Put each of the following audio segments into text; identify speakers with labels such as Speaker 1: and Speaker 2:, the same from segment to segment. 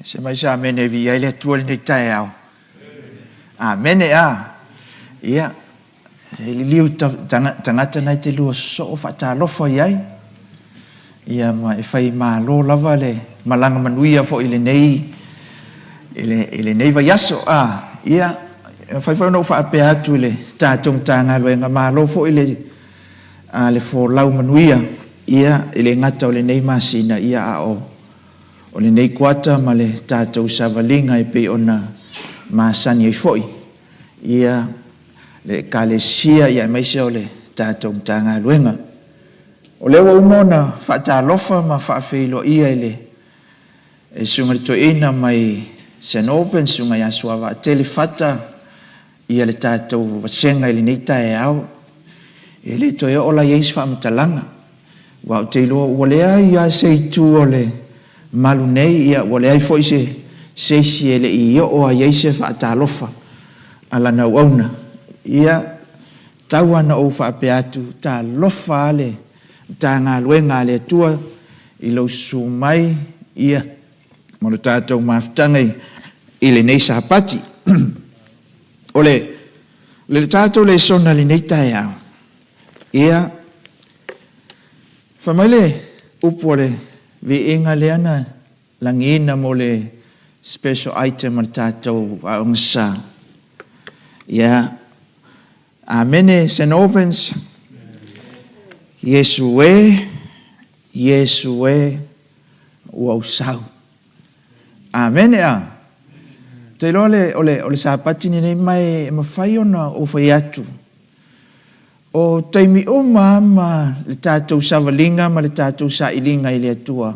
Speaker 1: Se mai se amene e viia ai le Atua i lenei taeao. Amene a. Ia, e liliu tagata na e te lua sosoo faatalofa i ai. Ia ma e fai malo lava le malaga manuia foi i lenei i lenei vaiaso. A, ia, e mafai foi ona ou faapea atu i le tatou Matagaluega, malo foi le a le folau manuia, ia, e le gata o lenei masina, ia, a o o lenei kuata ma le tatou savaliga e pei ona masani ai foi ia le Ekalesia ia aemaise o le tatou Matagaluega. O lea ua uma ona faatalofa ma faafeiloaia e le Susuga i le Toeaina mai Saint Albans, Susuga ia Suavaatele Fata ia le tatou vasega i lenei taeao. E le toe oo la i ai se faamatalaga, aua ou te iloa ua leai lava se itu o le malu nei, ia ua leai foi se se isi e le i oo lava i ai se faatalofa a lana auauna. Ia, tau lava ina ou faapea atu, talofa lava le Matagaluega a le Atua i lou susu mai, ia, mo le tatou mafutaga i lenei Sapati. O le le tatou lesona i lenei taeao, ia, fai mai le upu o le viiga lea na lagiina mo le special item o le tatou Aoga Sa. Ia, Amene St. Albans. Iesu e, Iesu e, ua ou sau. Amene a! Ou te iloa o le, o le Sapati lenei ma e mafai ona ou fai atu, o taimi uma lava ma le tatou savaliga ma le tatou sailiga i le Atua,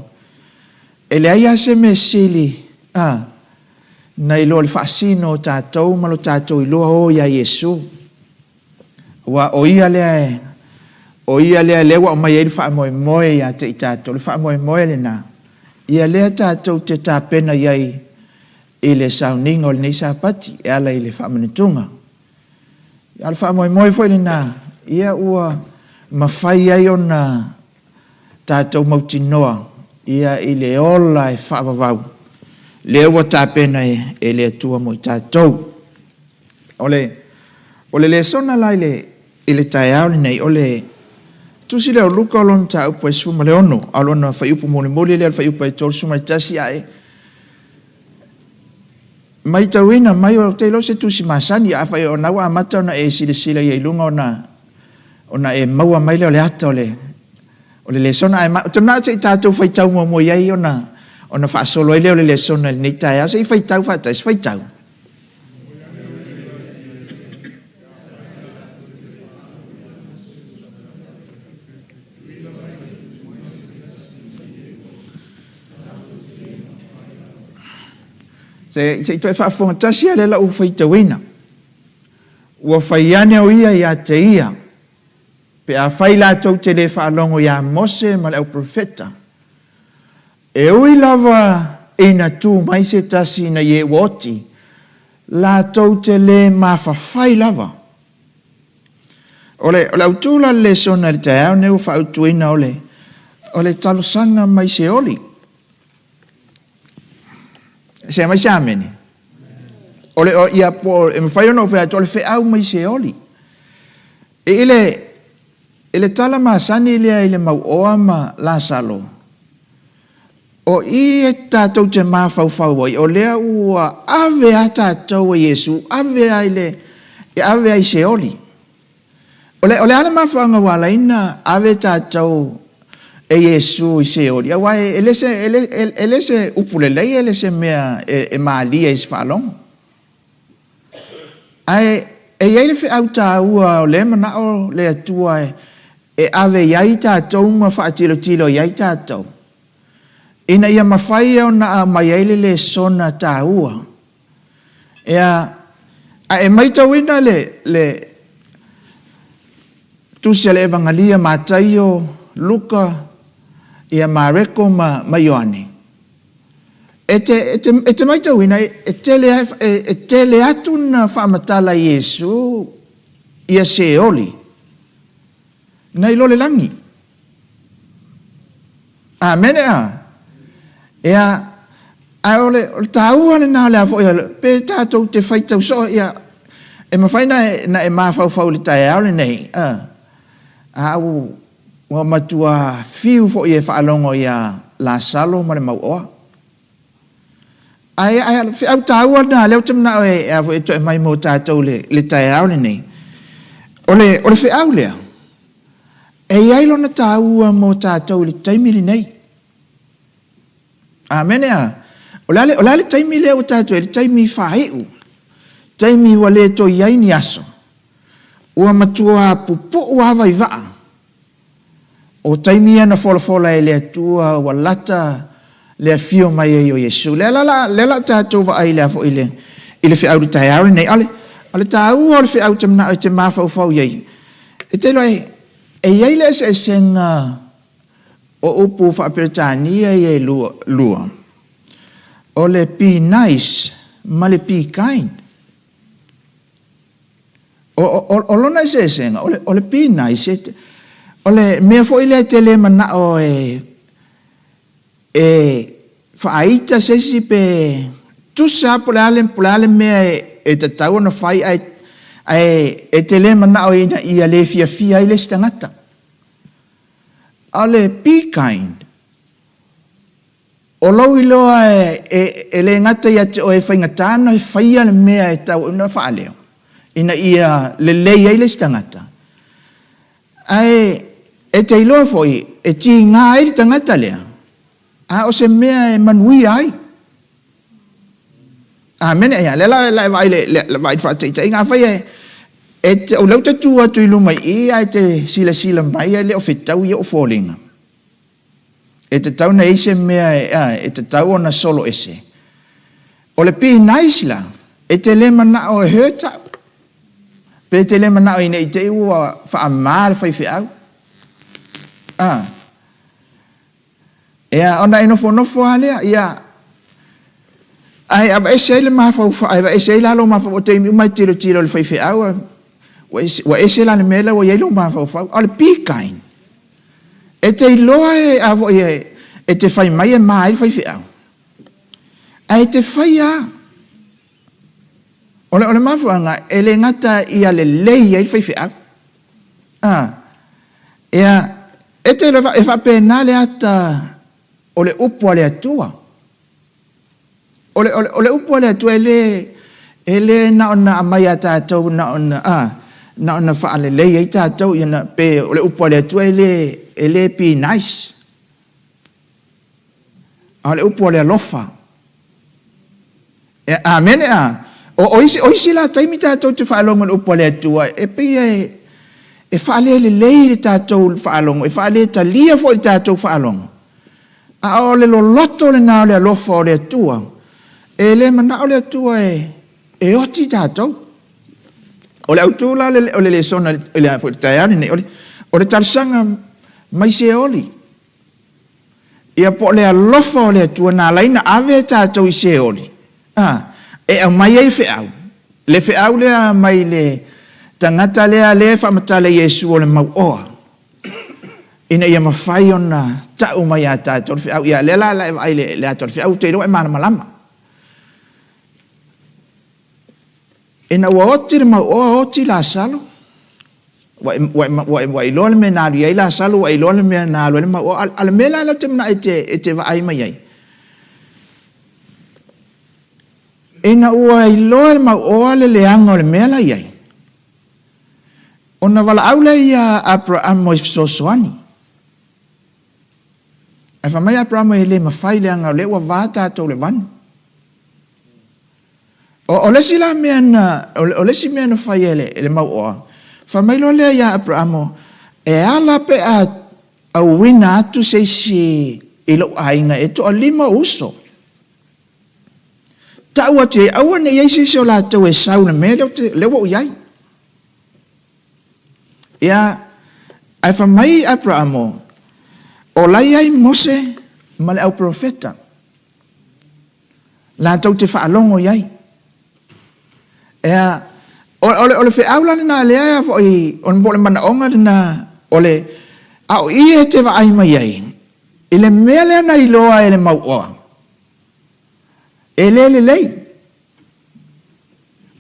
Speaker 1: e leai lava se mea sili a, nai lo le faasino o tatou ma lo tatou iloa o ia Iesu. Aua o Ia lea e, o Ia lea lea ua aumai ai le faamoemoe ia te i tatou, le faamoemoe lena, ia lea tatou te tapena i ai i le sauniga o lenei Sapati e ala i le faamanatuga. A o le faamoemoe foi lena, ia ua mafai ai ona tatou mautinoa ia i le ola e faavavau lea ua tapena e le Atua mo i tatou. O le, o le lesona la i le, i le taeao lenei, o le Tusi lea o Luka o lona mataupu e 16, a o lona fuaiupu mulimuli lea o le fuaiupu e 31 ae matauina mai, ou te iloa o se tusi masani, afai o lena ua amata ona e silasila i ai i luga ona, ona e maua mai lea o le ata o le, o le lesona. Ae ou te manao se i tatou faitau muamua i ai ona, ona faasolo ai lea o le lesona i lenei taeao. Se i faitau faatasi, faitau. Se, se i toe faafofoga tasi lava lea la ua faitauina. Ua fai ane o ia ia te ia, pe afai latou te le faalogo iā Mose ma le auprofeta, E ui lava ina tu mai se tasi ina ie ua oti, latou te le mafafai lava. O le, o le autu la le lesona i le taeao nei ua faautuina o le, o le talosaga mai Seoli. Se aumai se amene. O le, o, ia, po, e mafai ona ou fai atu, o le feau mai Seoli. I le, I le tala masani lea i le mauoa ma Lasalo, o i e tatou te mafaufau ai, o lea ua ave a tatou e Iesu, ave a i le, e ave a i Seoli. O le, o le a le mafuaaga ua ala ai ona ave tatou e Iesu i Seoli? Aua e le se, e le, e le se upu lelei, e le se mea e, e malie i se faalogo. Ae e i ai le feau taua o lea e manao le Atua e ave i ai tatou ma faatilotilo i ai tatou, ina ia mafai ona aumai ai le lesona taua. Ea, a e maitauina le, le Tusi a le Evagalia Mataio, Luka, ia Mareko ma, ma Ioane, E te, e te, e te maitauina, e tele, e, e tele atu na faamatala e Iesu ia Seoli nai lo le lagi. Amene a? Ea, Ae o le, o le taua lena o le a foi, pe tatou te faitau soo, ia, e mafai na e, na e mafaufau i le taeao lenei, a, a ua, ua matua fiu foi e faalogo ia Lasalo ma le mauoa. Ae, ae o le feau taua lena lea ou te manao e, e a foi e toe mai mo tatou le, le taeao lenei. O le, o le feau lea, e i ai lona taua mo tatou i le taimi lenei. Amene a. O le a le, o le a le taimi lea ua tatou i ai? Le taimi faaiu. Taimi ua le toe i ai ni aso. Ua matua pupuu lava vaivaa. O taimi ia na folafola e le Atua ua lata le afio mai ai o Iesu. Lea la la, lea la tatou vaai le a foi le, i le feau i le taeao lenei. A o le, o le taua o le feau ou te manao e te mafaufau i ai, e te iloa e, e i ai le eseesega O upu faa-Peretania ia e lua, o le be nice ma le be kind. O, o, o lona eseesega, o le, o le be nice, e, o le mea foi lea e te le manao e, e faaita se isi pe tusa lava po o le a le, po o le a le mea e, e tatau ona fai ae, ae e te le manao ina ia le fiafia ai le isi tagata. A o le be kind, o lou iloa e le gata ia te oe e faigata ona faia le mea e tau ona faaleo ina ia lelei ai le isi tagata, ae e te iloa foi e tiga ai le tagata lea, a o se mea e manuia ai. Amene. Ia, lea la la e vaai le le vaai le faataitaiga. Afai e e te, o lea ou te tu atu i luma i i ae te silasila mai ae le o fetaui i ou foliga. E tatau ona i ai se mea e, a, e tatau ona solo ese. O le be nice la, e te le manao e hurt au. Pe te le manao ina i te i ua faamā le faifeau. A, Ea, ona e nofonofo lava lea, ia, ae aveese ai le mafaufau, ae aveese ai la lou mafaufau, o taimi uma e tilotilo i le faifeau, ua ese, ua ese la le mea lea ua i ai lou mafaufau. A o le be kind, e te iloa e, a foi e, e te fai mai e ma ai le faifeau, ae e te fai lava. O le, o le mafuaaga, e le gata ia lelei ai le faifeau, a, Ia, e te iloa, e faapena le ata o le upu a le Atua. O le, o le, o le upu a le Atua e le, e le na ona aumai ia tatou na ona, a, na ona faalelei ai tatou, ia na, pe o le upu a le Atua e le, e le be nice. A o le upu o le alofa. E, amene a. O, o isi, o isi la taimi tatou te faalogo i le upu a le Atua, e pei e, e faalelelei le tatou faalogo, e faaletalia foi le tatou faalogo. A o le loloto lena o le alofa o le Atua, e le manao le Atua e, e oti tatou. O le autu la o le lesona i le, foi le taeao lenei, o le, o le talosaga mai Seoli. Ia po o le alofa o le Atua na ala ai na ave tatou i Seoli, a, e aumai ai le feau, le feau lea mai le tagata lea lea e faamatala i Iesu o le mauoa, ina ia mafai ona tau mai ia tatou le feau. Ia, lea la la e vaai le, le ata o le feau, ou te iloa e malamalama. Ina ua oti le mauoa, oti Lasalo, Ua e, ua e, ua e, ua e iloa le mea na alu i ai Lasalo, ua e iloa le mea na alu ai le mauoa. A, a le mea la lea ou te manao e te, e te vaai mai ai, ina ua iloa e le mauoa le leaga o le mea la i ai, ona valaau lea ia Aperamo e fesoasoani. Ae fai mai Aperamo e le mafai leaga o lea ua va tatou le vanu. O, o le isi la mea na, o, o le isi mea na fai e le, e le mauoa, fai mai loa lea ia Aperamo, e ala pe a auina atu se isi i lou aiga e toalima ou uso. Tau atu i ai, aua ne i ai se isi o latou e sau i le mea lea, ou te, lea ua ou i ai. Ia, ae fai mai Aperamo, o la i ai Mose ma le auperofeta. Latou te faalogo i ai. Ea, o, o, le, o le feau la lena lea foi, o le, po o le manaoga lena, o le, a o i e te vaai mai ai, i le mea lea na iloa e le mauoa. E le lelei.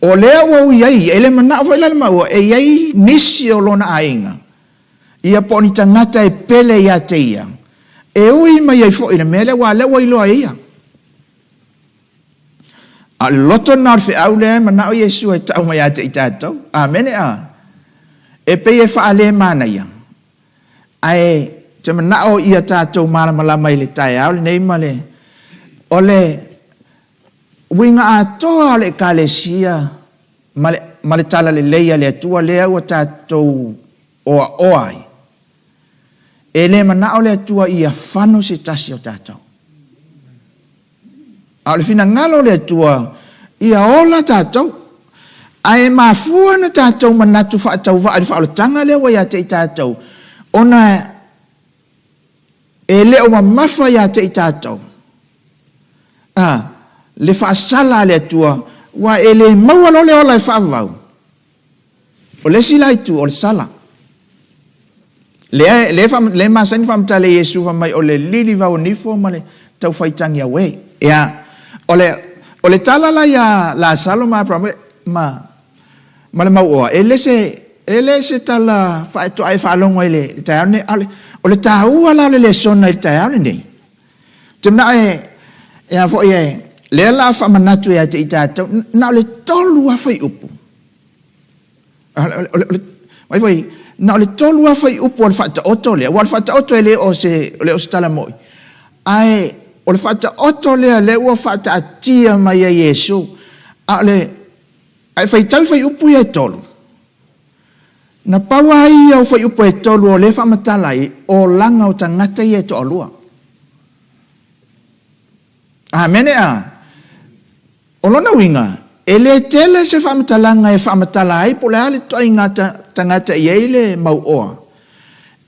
Speaker 1: O lea ua ui ai, e le manao foi la le maua e i ai nisi o lona aiga, ia po o ni tagata e pele ia te ia, e ui mai ai foi i le mea lea, aua o lea ua iloa e ia. A o le loto lena o le feau lea e manao Iesu e tau mai ia te i tatou. Amene a? E pei e faalemanaia, ae ou te manao ia tatou malamalama i le taeao lenei ma le, o le uiga atoa o le Ekalesia ma le, ma le talalelei a le Atua lea ua tatou oaoa ai. E le manao le Atua ia fano se tasi o tatou. A o le finagalo o le Atua, ia ola tatou. Ae mafua na tatou manatu faatauvaa i le faaolataga lea ua ia te i tatou, ona e le o mamafa ia te i tatou a le faasala a le Atua, aua e le maua loa le ola e faavavau. O le isi la itu, o le sala. Lea, lea, lea e masani faamatala e Iesu fai mai o le lili vauanifo ma le taufaitagi auē. Ea, o le, o le tala la ia Lasalo ma Aperamo ma, ma le mauoa, e le se, e le se tala faatoa e faalogo ai i le, le taeao lenei. A o le, o le taua la o le lesona i le taeao lenei, ou te manao e, e a foi e, lea la a faamanatu ia te i tatou, na o le tolu lava fuaiupu. Vaai foi, na o le tolu lava fuaiupu o le faataoto lea, aua o le faataoto e le o se, le o se tala moni, ae o le faataoto lea lea ua faataatia mai e Iesu. A o le, a e faitau i fuaiupu ia e tolu, na pau lava ia o fuaiupu e tolu o lea e faamatala ai olaga o tagata ia e toalua. Amene a? O lona uiga, e le tele se faamatalaga e faamatala ai po o le a le ituaiga tagata e i ai le mauoa.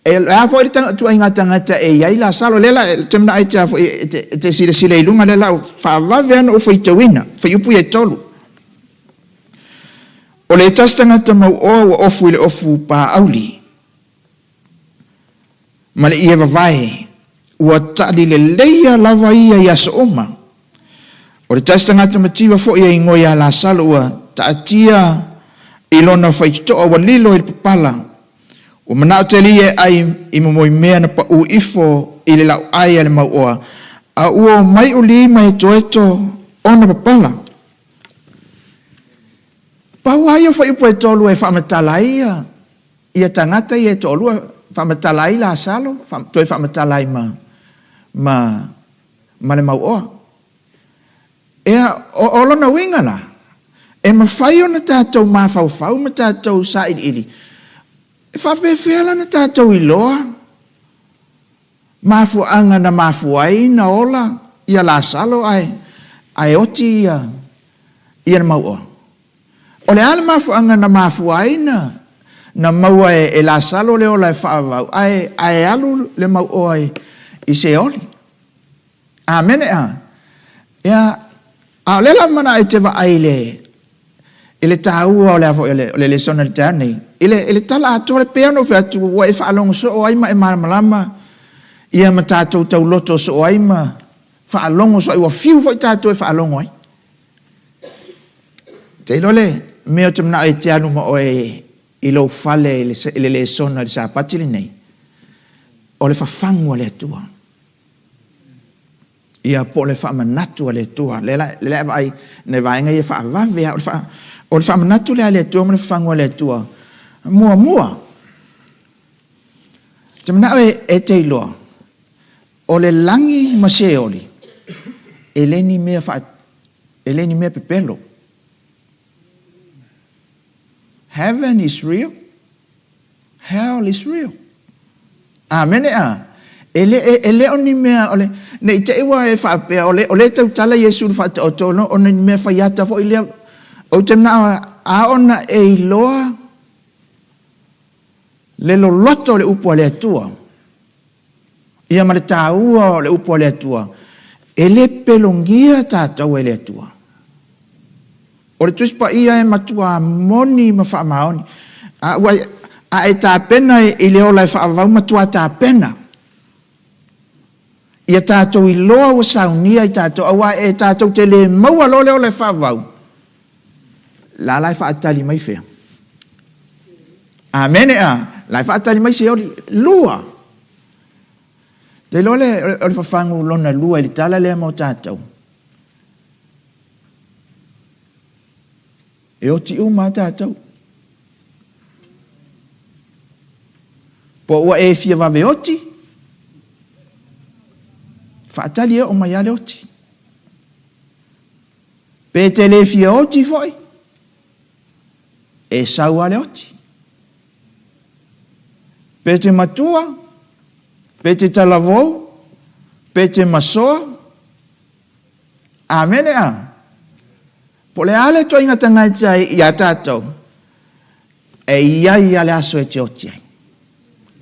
Speaker 1: E o le a foi le ituaiga tagata e i ai Lasalo. Lea la, ou te manao e te, e te, e te silasila i luga, lea la ua faavave lava ona ou faitauina, fuaiupu ia e tolu. O le tasi tagata mauoa ua ofu i le ofu paauli. ma le ie vavae, ua tali leleia lava ia i aso uma. O le tasi tagata mativa foi e igoa ia Lasalo ua taatia i lona faitotoa ua lilo i le papala. Ua manao tele ia e ʻai i momoimea na paʻū ifo i le lauʻai a le mauoa, a ua omai uli ma etoeto ona papala. Pau lava ia o fuaiupu e tolu e faamatala ai ia Ia tagata ia e toalua, faamatala ai Lasalo, toe faamatala ai ma, ma, ma le mauoa. Ea, o, o lona uiga la, e mafai ona tatou mafaufau ma tatou sailiili, e faapefea la ona tatou iloa mafuaaga na mafua ai na ola ia Lasalo ae, ae oti ia, ia le mauoa. O le a le mafuaaga na mafua ai na na maua e, e Lasalo le ola e faavavau, ae, ae alu le mauoa i, i Seoli? Amene a? Ia, a o lea lava manao e te vaai i le, i le taua o le a foi o le, o le lesona i le taeao nei, i le, i le tala atoa le pei ona ou fai atu, ua e faalogo soo ai ma e malamalama, ia ma tatou tauloto soo ai ma faalogo soo ai, ua fiu foi tatou e faalogo ai. Te iloa le mea ou te manao e te alu ma oe i lou fale i le lesona i le Sapati lenei, o le fafagu a le Atua. Ia, po o le faamanatu a le Atua. Lea la, lea la e vaai nai vaega ia faavave lava. O le faa, o le faamanatu lea a le Atua ma le fafagu a le Atua. Muamua, ou te manao e, e te iloa, O le lagi ma Seoli, e le ni mea faa, e le ni mea pepelo. Heaven is real, hell is real. Amene a? E le, e, e le o ni mea, o le, ne i te i ua e faapea, o le, o le tautala Iesu i le faataoto, o ni mea faiata foi lea, ou te manao a ona e iloa le loloto o le upu a le Atua. Ia ma le taua o le upu a le Atua, e le pelogia tatou e le Atua. O le Tusi Paia e matuā moni ma faamaoni. A ua a e tapena i le ola e faavavau, matuā tapena. Ia tatou iloa ua saunia i tatou, aua e tatou te le maua loa le ola e faavavau, la la e faatali mai fea? Amene a? La e faatali mai Seoli. Lua. Te iloa le, o le fafagu lona lua i le tala lea mo tatou. E oti uma a tatou. Po ua e fia vave oti, faatali e oo mai lava le oti. Pe te le fia oti foi, e sau lava le oti. Pe te matua, pe te talavou, pe te masoa, Amene a? Po o le a le ituaiga tagata iā tatou, e i ai lava le aso e te oti ai.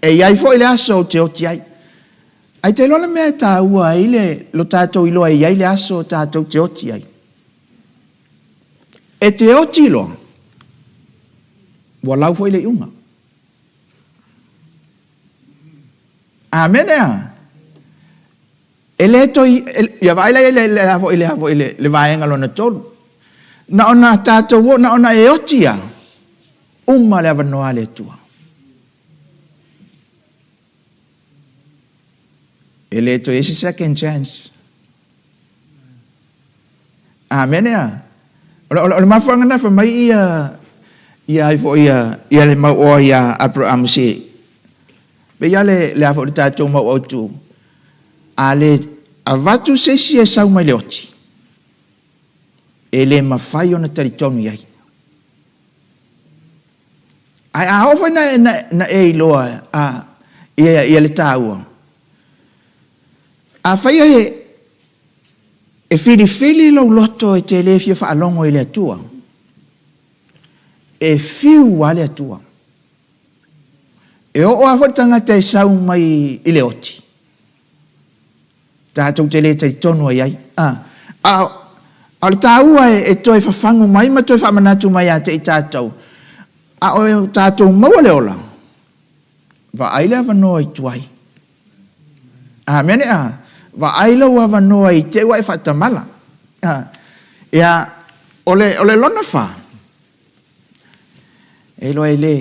Speaker 1: E i ai foi le aso ou te oti ai. Ae te iloa le mea e taua ai le lo tatou iloa e i ai le aso tatou te oti ai. E te oti loa, ua lau foi le iuga. Amene a? E le toe, ia vaai la i ai le, a foi, le, a foi, le, le vaega lona tolu. Na ona tatou o, na ona e oti lava, uma le avanoa a le Atua. E le toe i ai se second chance. Amene a. O le, o le, o le mafuaaga lena fai mai ia, ia ai foi ia, ia le mauoa ia Aperamo se, pei lava le, le a foi le tatou mau autu, a le avatu se isi e sau mai le oti, e le mafai ona talitonu i ai. Ae a oo foi na, na, na e iloa a, ia, ia le taua, afai e, E filifili lou loto e te le fia faalogo i le Atua, e fiu lava le Atua. E oo lava foi le tagata e sau mai i le oti, tatou te le talitonu ai ai. A, a, a o le taua e, e toe fafagu mai ma toe faamanatu mai ia te i tatou, a o tatou maua le ola, vaai le avanoa i tuai. Amene a. Vaai lou avanoa i te i ua e faatamala. A, ia, o le, o le lona fa, e iloa e le,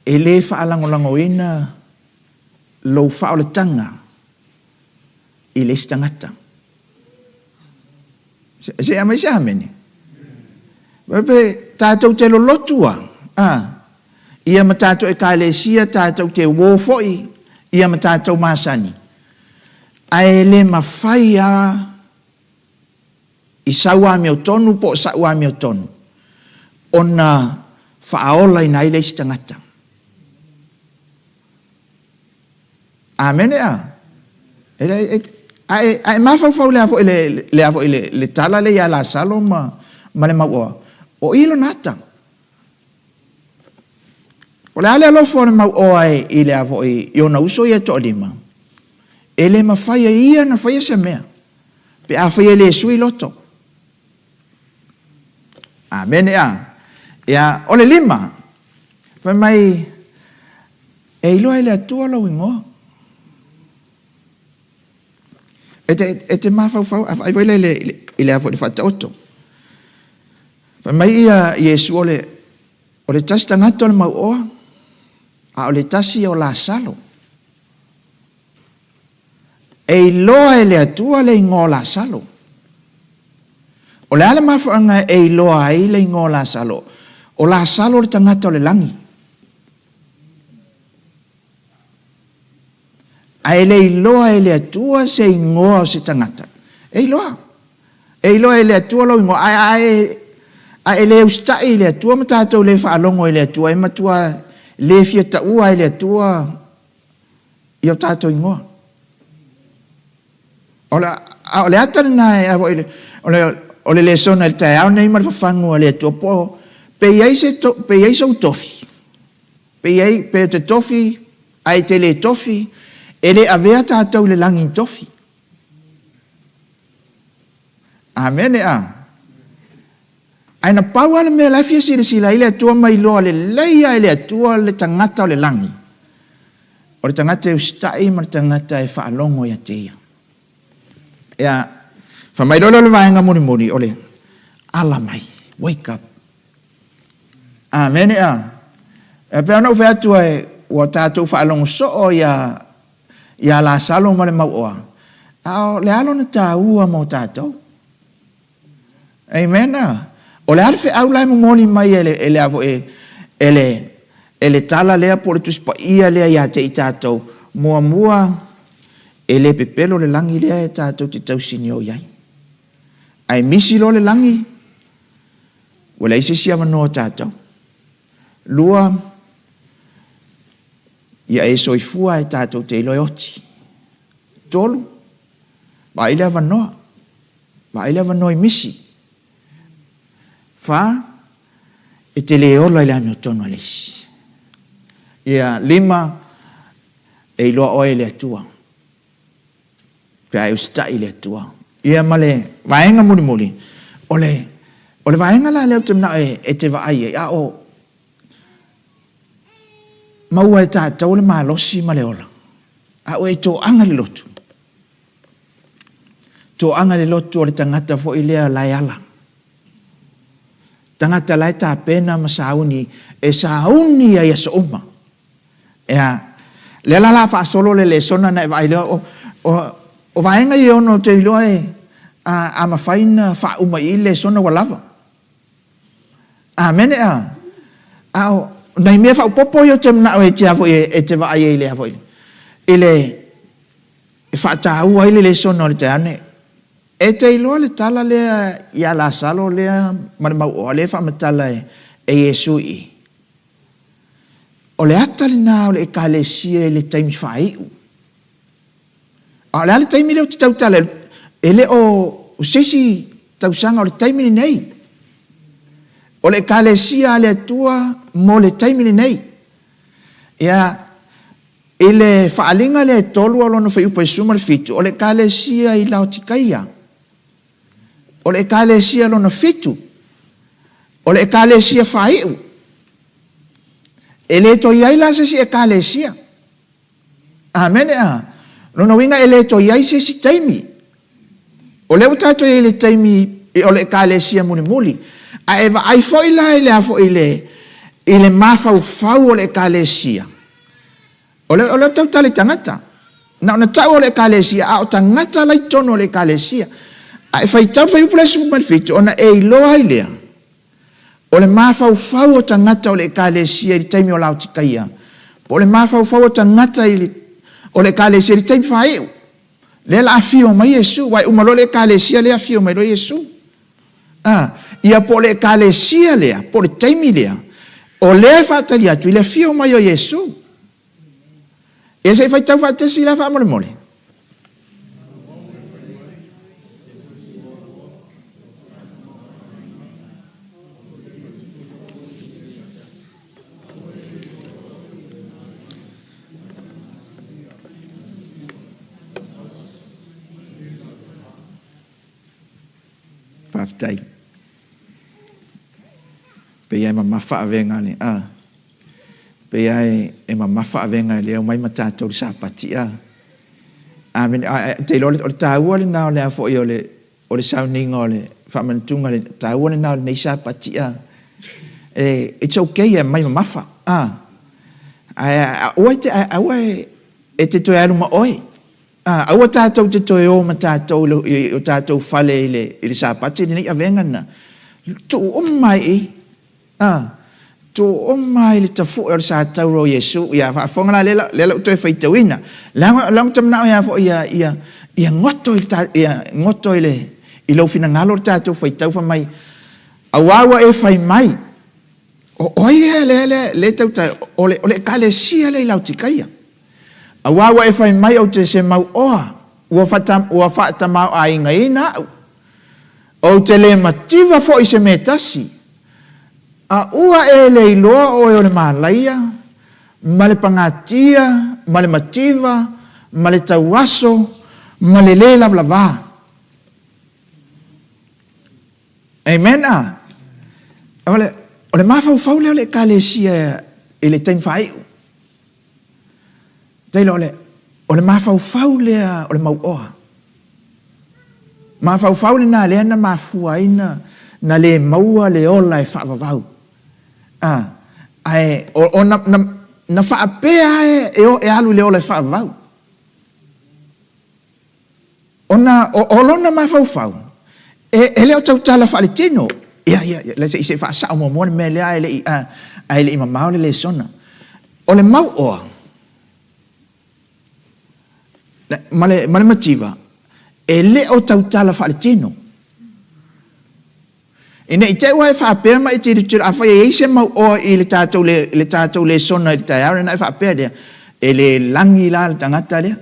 Speaker 1: e le faalagolagoina lou faaolataga i le isi tagata. Se i aumai se amene. Pe tatou te lolotu a, a, ia ma tatou ekalesia tatou te uo foi ia ma tatou masani, ae le mafai a i sau amiotonu po o sa'u amiotonu ona faaolaina ai le isi tagata. Amene a? E, e, a e, a e mafaufau le a foi le, le, a foi le, le tala lea ia Lasalo ma, ma le mauoa, o i lona ata. O le a le alofa o le mauoa e, i le a foi i ona uso ia e toalima, e le mafai e ia na faia se mea, pe afai e le sui loto. Amene a? Ia, o le lima, fai mai, E iloa e le Atua lou igoa. E te, e te mafaufau, a vaai foi lea i le, i le, i le faataoto. Fai mai ia Iesu o le, o le tasi tagata o le mauoa, a o le tasi o Lasalo. E iloa e le Atua le igoa o Lasalo. O le a le mafuaaga e iloa ai le igoa o Lasalo? O Lasalo le tagata o le lagi. Ae le iloa e le Atua se igoa o se tagata. E iloa. E iloa e le Atua lou igoa. Ae, ae, ae le usitai i le Atua ma tatou le faalogo i le Atua, e matua le fia taua e le Atua i o tatou igoa. O le, a o le ata lena e, a foi, o le, o le lesona i le taeao nei ma le fafagu a le Atua, po, pe i ai se, to, pe i ai sou tofi, pe i ai, pe o te tofi, ae e te le tofi, e le avea tatou i le lagi i tofi. Amene a. Ae na pau lava le mea la e fia silasila ai le Atua ma iloa lelei lava e le Atua le tagata o le lagi. O le tagata e usitai ma le tagata e faalogo ia te ia. Ia, fai mai loa lea o le vaega mulimuli, o le ala mai, wake up. Amene a. E pei ona ou fai atu ai, ua tatou faalogo soo ia ia Lasalo ma le mauoa, a o le a lona taua mo tatou? Amen a. O le a le feau la e momoli mai e le, e le, e, e le, e le tala lea po o le Tusi Paia lea ia te i tatou? Muamua, e le pepelo le lagi lea e tatou te tausinio i ai. Ae misi loa le lagi, ua leai se isi avanoa o tatou. Lua, ia e soifua e tatou te iloa e oti. Tolu, vaai le avanoa. Vaai le avanoa i misi. Fa, e te le ola i le amiotonu a le isi. Ia, lima, e iloa oe e le Atua. Pe a e usitai i le Atua. Ia ma le vaega mulimuli, o le, o le vaega la lea ou te manao e, e te vaai ai, a o maua e tatou le malosi ma le ola, a o e toaga le lotu. Toaga le lotu o le tagata foi lea la e ala. Tagata la e tapena ma sauni, e sauni ai aso uma. Ea, lea la la faasolo le lesona na e vaai lea, o, o, o vaega ia e ono te iloa e, a, a mafai na faauma i i le lesona ua lava. Amene a. A o nai mea faaopoopo ia ou te manao e te a foi e te vaai ai i le a foi i le e faataua ai le lesona o le taeao nei. E te iloa le tala lea ia Lasalo lea ma le mauoa lea e faamatala e Iesu i i. O le ata lena o le Ekalesia i le taimi faaiu. A o le a le taimi lea ou te tautala ai? E le o se isi tausaga, o le taimi lenei. O le Ekalesia a le Atua mo le taimi lenei. Ia, i le faaaliga lea e tolu o lona fuaiupu e 17, o le Ekalesia i Laotikaia. O le Ekalesia lona fitu, o le Ekalesia faaiu. E le toe i ai la se isi Ekalesia. Amene a. Lona uiga e le toe i ai se isi taimi. O lea ua tatou i ai i le taimi o le Ekalesia mulimuli. A e vaai foi la i le a foi i le, i le mafaufau o le Ekalesia, O le, o le tautala i tagata. Na ona tau o le Ekalesia, a o tagata la i totonu o le Ekalesia. A e faitau le fuaiupu lea 17, ona e iloa ai lea, o le mafaufau o tagata o le Ekalesia i le taimi o Laotikaia, po o le mafaufau o tagata i le, o le Ekalesia i le taimi faaiu. Lea la afio mai Iesu, aua e uma loa le Ekalesia lea afio mai loa Iesu. A, ia po o le Ekalesia lea, po o le taimi lea, o lea e faatali atu i le afio mai o Iesu. Ia se i faitau faatasi la faamolemole. Faafetai. Pei lava e mamafa avega a le, a. Pei lava e mamafa avega e le omai ma tatou i le Sapati, a. Amene. A, ou te iloa o le taua lena o le a foi o le, o le sauniga o le faamanatuga, le taua lena o lenei Sapati, a. E, it's okay e aumai mamafa, a. Ae aua e te, aua e te toe alu ma oe. Ā, aua tātou te toe ō ma tātou i o tātou whale i le, i le Sāpati, lenei avega na, tuu uma ai i, ā, tuu uma ai le tafuʻe o le sātaura o Iesū. Ia, faafofoga la, lea, lea lau toe faitauina. Leaga, leaga ou te manao ia foi ia, ia, ia goto i le ta, ia goto i le, i lou finagalo le tātou faitau fai mai, Auā ua e fai mai, o ʻoe lea, lea, lea, lea e tauta, o le, o le Ekalesia lea i Laotikaia. Auā ua e fai mai ou te se mau oa, ua whata, ua whaatamaoaigaina aʻu. Ou te le mativa foi i se mea e tasi. A ua e le iloa oe o le malaia, ma le pagatia, ma le mativa, ma le tauaso, ma le lē lavalavā. Amen a. O le, o le mafaufau lea o le Ekalesia i le taimi faaiu. Taylor, o le, o le mafaufau lea o le mauoa. Mafaufau lena lea na mafua ai na, na le maua le ola e faavavau. A, ae o, o na, na, na faapea e, e, e alu i le ola e faavavau. Ona o, o lona mafaufau, e, e le o tautala faaletino. Ia, ia, ia, se i, se i faasao muamua le mea lea ae le i, a, ae le i mamao le lesona. O le mauoa ma le, ma le mativa, e le o tautala faaletino. Ina i te i ua e faapea ma e tilotilo, afai e i ai se mauoa i le tatou, le, le tatou lesona i le taeao lea, ona e faapea lea, e le lagi la le tagata lea.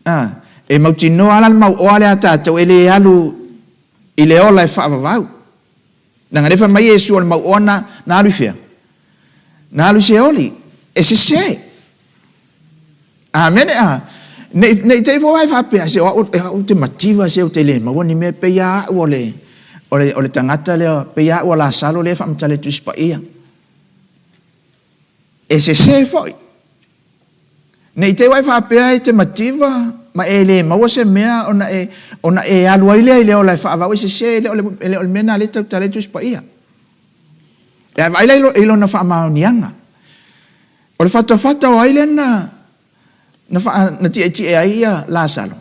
Speaker 1: A, e mautinoa la le mauoa lea a tatou e le alu i le ola e faavavau. Leaga lea fai mai Iesu o le mauoa na, na alu i fea? Na alu i Seoli. E sese. Amene a. Ne i, ne i te i foi e faapea, se o au, e au te mativa se ou te le maua ni mea, pei a au o le, o le, o le tagata lea, pei a au o Lasalo lea e faamatala i le Tusi Paia. E sese foi. Ne i te i ua e faapea e te mativa ma e le maua se mea ona e, ona e alu ai lea i le ola e faavau, e sese, e le o le, e le o le mea lena lea e tautala ai le Tusi Paia. E vaai la i lona faamaoniaga. O le fatafata o ai lea na, na, faa, na tietie ai ia Lasalo?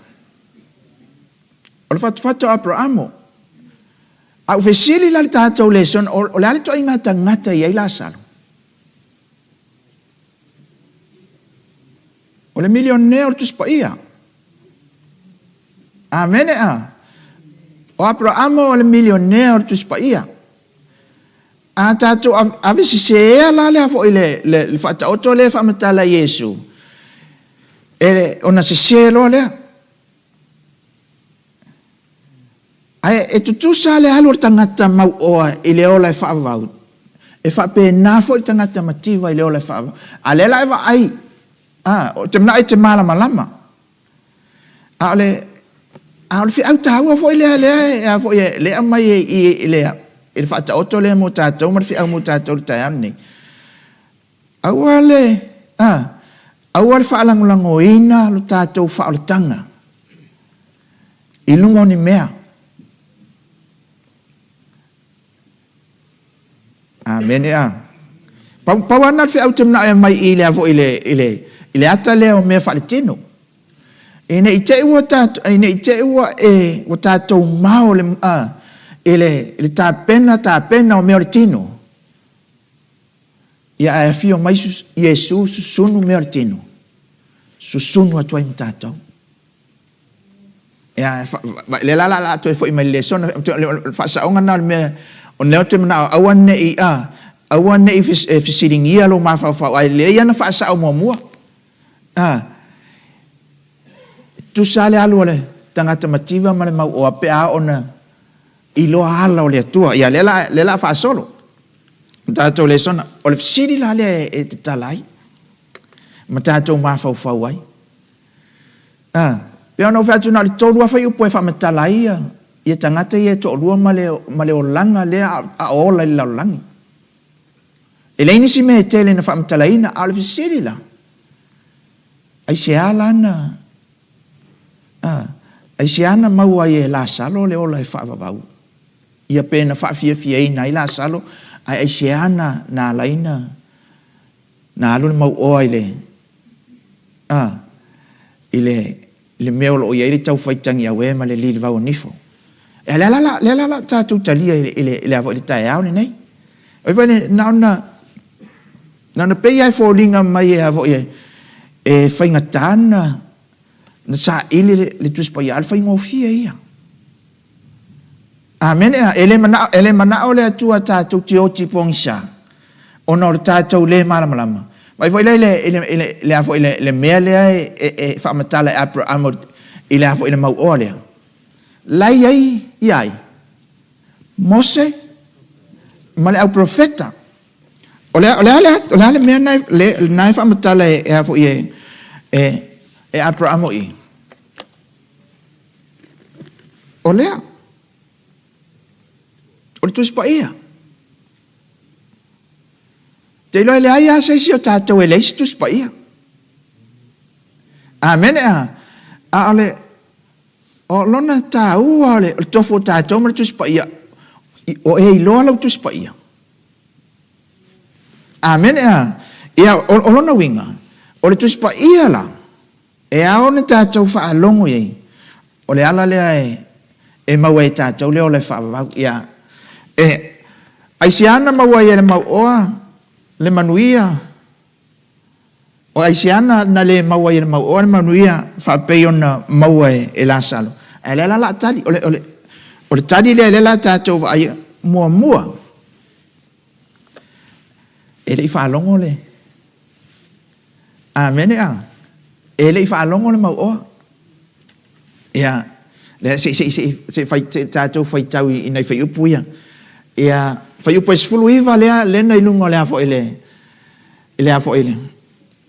Speaker 1: O le fatafata o Aperamo. A ou fesili la i le tatou lesona, o, o le a le ituaiga tagata e i ai Lasalo? O le milionea o le Tusi Paia. Amene a. O Aperamo o le milionea o le Tusi Paia. A tatou ave sesea la lea foi le, le, le faataoto lea e faamatala e Iesu, e, ona sese loa lea. Ae e tutusa le alu o le tagata mauoa i le ola e faavavau, e faapena foi le tagata mativa i le ola e faavavau. A lea la e vaai, a, ou te manao e te malamalama. A o le, a o le feau taua foi lea, lea e, a foi e, lea e aumai i, i, i le, i le faataoto lea mo tatou ma le feau mo tatou i le taeao lenei. Aua le, a, aua le faalagolagoina lo tatou faaolataga i luga o ni mea. Amene a. Pau, pau lava lena o le feau ou te manao e aumai i le, foi i le, i le, i le ata lea o mea faaletino. Ina i te i ua tatou, ina i te i ua e, ua tatou mao le, a, i le, i le tapena, tapena o mea o le tino. Ia ae afio mai Iesu susunu mea o le tino, susunu atu ai ma tatou. Ia, lea la la la toe foi mai le lesona, o le faasaoga lena o le mea, o lea ou te manao aua ne i, a, aua ne i fesiligia lou mafaufau, ae lelei lava ona faasao muamua. A, e tusa lava le alu a le tagata mativa ma le mauoa pe a oo ina iloa ala o le Atua. Ia, lea la, lea la a faasolo le tatou lesona. O le fesili la lea e tatala ai ma tatou mafaufau ai. A, pei ona ou fai atu na o le 3 fuaiupu e faamatala ai ia, ia tagata ia e toalua ma le, ma le olaga lea a o ola i le lalolagi. E leai nisi mea e tele na faamatalaina, a o le fesili la, aisea la na, a, aisea na maua ai e Lasalo le ola e faavavau? Ia pe na faafiafiaina ai Lasalo, ae aisea na, na ala ai na, Na alu le mauoa i le, a, i le, i le mea o lo o i ai le taufaitagi auē ma le lilivau o nifo. E lea la, lea la la tatou talia i le, i le, i le, i le taeao lenei. Oi foi le, na ona, na ona pei lava e foliga mai e a foi e, e faigata na, na saili le, le Tusi Paia, a o le faigofie ia. Amene. E le manao, e le manao le Atua tatou te oti pogisa, ona o le tatou le malamalama. Vaai foi la i le, i le, i le, le, a foi, le, le mea lea e, e, e faamatala e Aperahama i le a foi le mauoa lea. La i ai i ai Mose ma le auprofeta. O le, o le a le, o le a le mea na, le, na e faamatala e, e a foi e, e, e Aperahama i? O lea. O le Tusi Paia. Te iloa e leai lava se isi o tatou e leai se Tusi Paia. Amene a. A o le o lona taua o le tofu o tatou ma le Tusi Paia, o e iloa lau Tusi Paia. Amene a. Ia, o lona uiga, o le Tusi Paia la, e ao ona tatou faalogo i ai, o le ala lea e, e maua ai e tatou le ola e faavavau. Ia, e, aisea na maua ai e le mauoa le manuia? O aisea na, na le maua ai e le mauoa le manuia faapei ona maua e, e Lasalo? Ae lea la la tali, o le, o le, o le tali lea lea la tatou vaai muamua. E le i faalogo le Amene a. E le i faalogo le mauoa. Ia, lea se i se i se i se i fai se i tatou faitau i nai fuaiupu ia. Ia, fuaiupu e 19 lea lea na i luga o le a foi le i le a foi le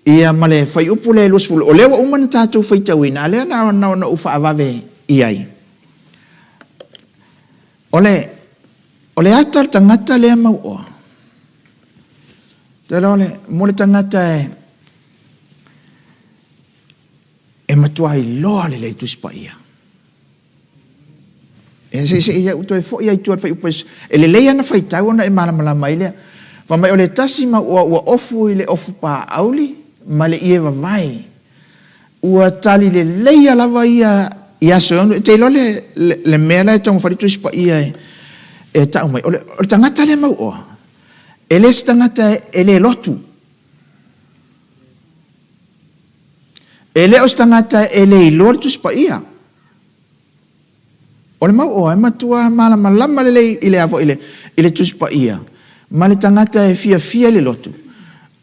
Speaker 1: ia ma le fuaiupu lea e 20. O lea ua uma ona tatou faitauina, a lea na na ona ou faavave i ai. O le o le ata o le tagata lea mauoa. Te iloa o le mo le tagata e e matua iloa lelei le Tusi Paia. E se se ia toe foi ai tua le fuaiupu e lelei ana faitau ona e malamalama ai lea. Fai mai o le tasi ma ua, ua ofu i le ofu paauli ma le ie vavae. Ua tali leleia lava ia i aso e ono. E te iloa le, le, le mea la e taumafai le Tusi Paia e, e tau mai. O le, o le tagata lea mauoa, e le se tagata e, e le lotu. E le o se tagata e le iloa le Tusi Paia. O le mauoa e matua malamalama lelei i le a foi i le, i le Tusi Paia ma le tagata e fiafia i le lotu.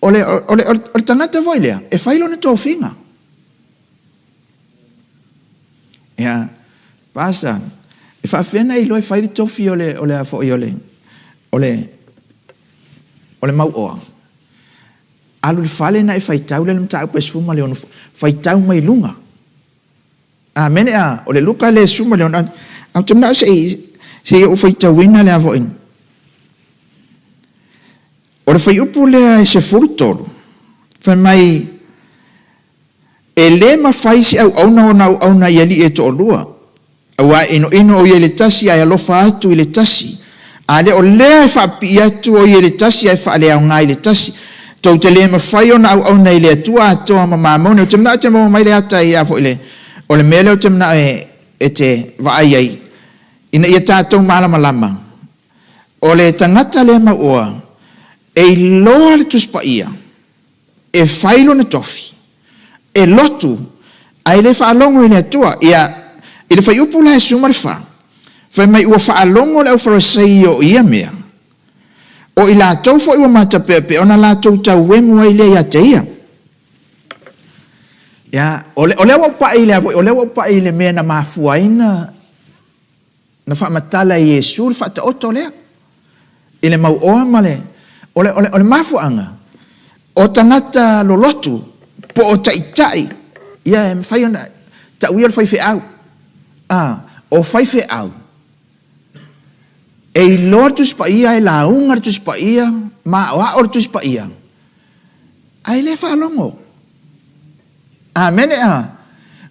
Speaker 1: O le, o le, o le tagata foi lea e fai lona tofiga. Ia, Pastor, e faafefea ona e iloa e fai le tofi o le, o le a foi o le, o le, o le mauoa? Alu i le fale na e faitau lea le mataupu e 16, faitau mai luga. Amene a, o le Luka lea e 16, a ou te manao se i, se i ou faitauina lea foi. O le fuaiupu lea e 13, fai mai, E le mafai se auauna ona auauna i alii e toalua, aua e inoino o ia i le tasi ae alofa atu i le tasi, a le o lea e faapipii atu o ia i le tasi ae faaleaoga i le tasi. Tou te le mafai ona auauna i le Atua atoa ma mamone. Ou te manao e te maua mai le ata i a foi le, o le mea lea ou te manao e, e te vaai ai, ina ia tatou malamalama, o le tagata lea mauoa, e iloa le Tusi Paia, e fai lona tofi, e lotu, ae le faalogo i le Atua. Ia, i le fuaiupu la e 14, fai mai ua faalogo le aufarasaio i ia mea, o i latou foi ua matapeapea ona latou tauemu ai lea ia te ia. Ia, o, le, o lea ua ou pai i le, o lea ua ou pai i le mea na mafua ai na Na faamatala e Iesu le faataoto lea i le mauoa ma le, o le, o le, o le mafuaaga, o tagata lolotu po o taitai, ia e mafai ona tau ia o le faifeau. A, o faifeau, e iloa le Tusi Paia, e lauga le Tusi Paia, ma aoao le Tusi Paia, ae le faalogo. Amene a.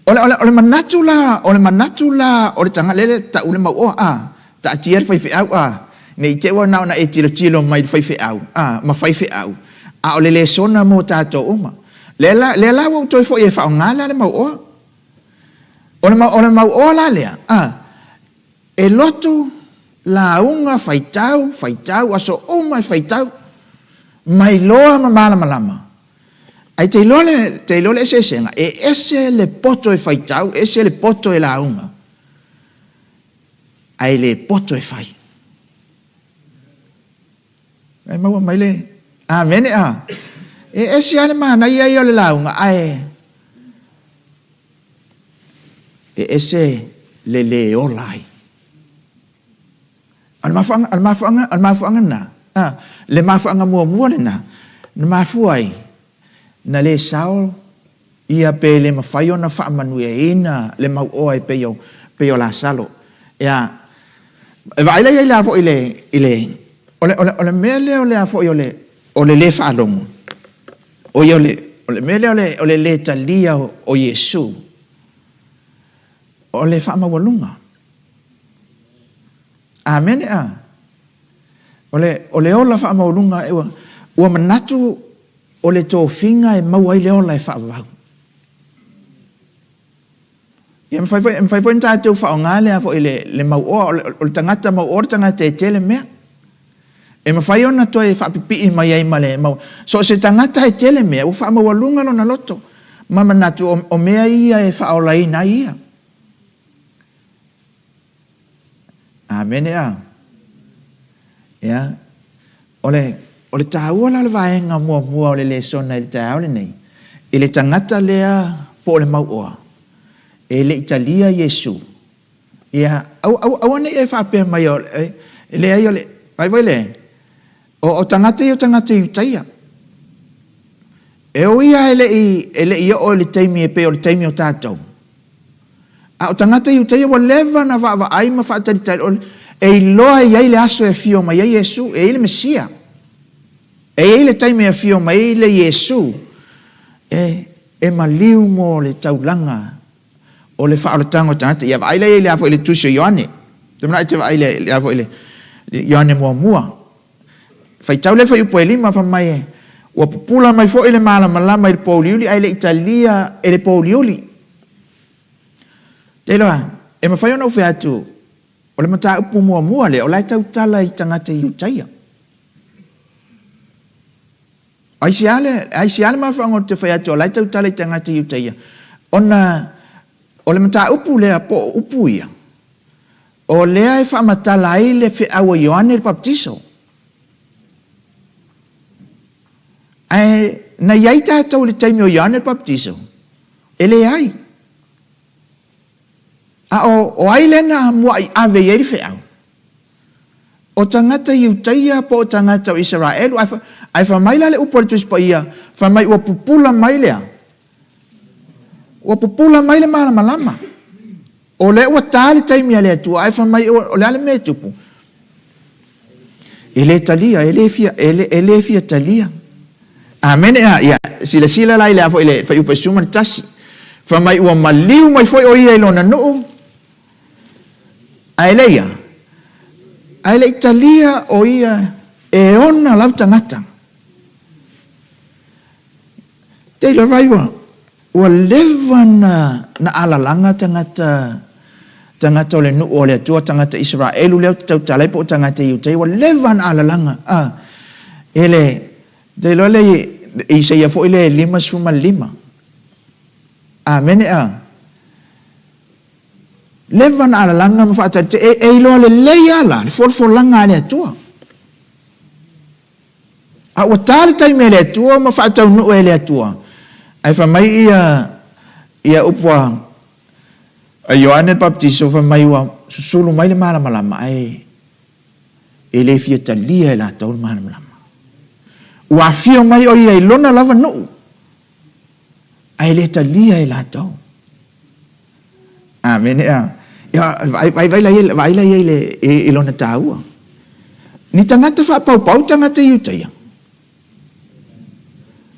Speaker 1: O le, o le, o le manatu la, o le manatu la o le tagata, lele tau le mauoa, a, taatia le faifeau, a, ne i te i ua na ona e tilotilo mai i le faifeau, a, ma faifeau, a o le lesona mo tatou uma. Lea la, lea la ua ou toe foi e faaaoga la le mauoa. O le, o le mauoa la lea, a, e lotu, lauga, faitau, faitau, aso uma e faitau, mailoa ma malamalama. Ae te iloa le, te iloa le eseesega, e ese le poto e faitau, ese le poto e lauga, ae le poto e fai. E maua mai le amene a. E ese lava le manaia ia o le lauga, ae e ese le le ola ai. O le mafuaaga, o le mafuaaga, o le mafuaaga lena, a, le mafuaaga muamua lena, na mafua ai na le sao ia pe le mafai ona faamanuiaina le mauoa e pei o, pei o Lasalo. Ia, e vaai la i ai la foi i le, i le, o le, o le, o le mea lea o le a foi o le, o le le faalogo, o ia o le, o le mea lea o le, o le lē talia o Iesu, o le faamaualuga. Amene a? O le, o le ola faamaualuga, ua, ua manatu o le tofiga e maua ai le ola e faavavau. Ia, e mafai foi, e mafai foi ona tatou faaaoga le a foi le, le mauoa, o le, o le tagata mauoa le tagata e tele mea. E mafai ona toe faapipii mai ai ma le mau, so o se tagata e tele mea, ua faamaualuga lona loto ma manatu o, o mea ia e faaolaina ai ia. Amene a? Ia, o le, o le taua la o le vaega muamua o le lesona i le taeao lenei, i le tagata lea po o le mauoa, e le i talia Iesu, ia, aua, aua, aua ne i e faapea mai, o, e, leai o le, ai foi le, o, o tagata ia o tagata Iutaia. E ui lava e le i, e le i oo i le taimi e pei o le taimi o tatou, A o tagata Iutaia ua leva ona vaavaai ma faatalitali, o, e iloa e i ai le aso e afio mai ai Iesu, e i ai le Mesia. E i ai le taimi e afio mai ai le Iesu e, e maliu mo le taulaga o le faaolataga o tagata. Ia vaai la i ai le a foi le tusi o Ioane. Te manao e te vaai le, le a foi le, le Ioane muamua. Faitau lea le fuaiupu e lima, fai mai e, Ua pupula mai foi le malamalama i le pouliuli ae le i talia e le pouliuli. Te iloa, e mafai ona ou fai atu, o le mataupu muamua lea, o la e tautala i tagata Iutaia. Aisea le, aisea le mafuaaga ou te fai atu o la e tautala i tagata Iutaia? Ona o le mataupu lea po o upu ia, O lea e faamatala ai le feau a Ioane le Papatiso. Ae na i ai tatou i le taimi o Ioane le Papatiso? E leai. A o, o ai lea na mua'i ave i ai le feau? O tagata Iutaia po o tagata o Isaraelu? Ae, ae fai mai la le upu a le Tusi Paia, fai mai ua pupula mai le a? Ua pupula mai le malamalama. O lea ua ta le taimi a le Atua, ae fai mai, o le a le mea e tupu? E le talia, e le fia, e le, e le fia talia. Amene a, ia, silasila la i le a foi le fuaiupu e 11. Fai mai ua maliu mai foi o ia i lona nuu, ae le ia, ae le i talia o ia e ona lau tagata. Te iloa vai ua, ua leva na, na alalaga tagata, tagata o le nuu o le Atua, tagata Isaraelu lea ou te tautala ai po o tagata Iutai, ua leva na alalaga, a, e le, te iloa le Isaia foi le 55. Amene a. Leva na alalaga ma faatalitali, e, e iloa lelei lava la le folafolaga a le Atua. A ua ta le taimi a le Atua ma faataunuu e le Atua, ae fai mai ia, ia upu a, a Ioane le Papatiso, fai mai ua susulu mai le malamalama, ae e le fia talia e latou le malamalama. Ua afio mai o ia i lona lava nuu, ae le talia e latou. Amene a. Ia, vaai, vaai, vaai la i ai, vaai la i ai le, i, i lona taua. Ni tagata faapaupau tagata Iutaia.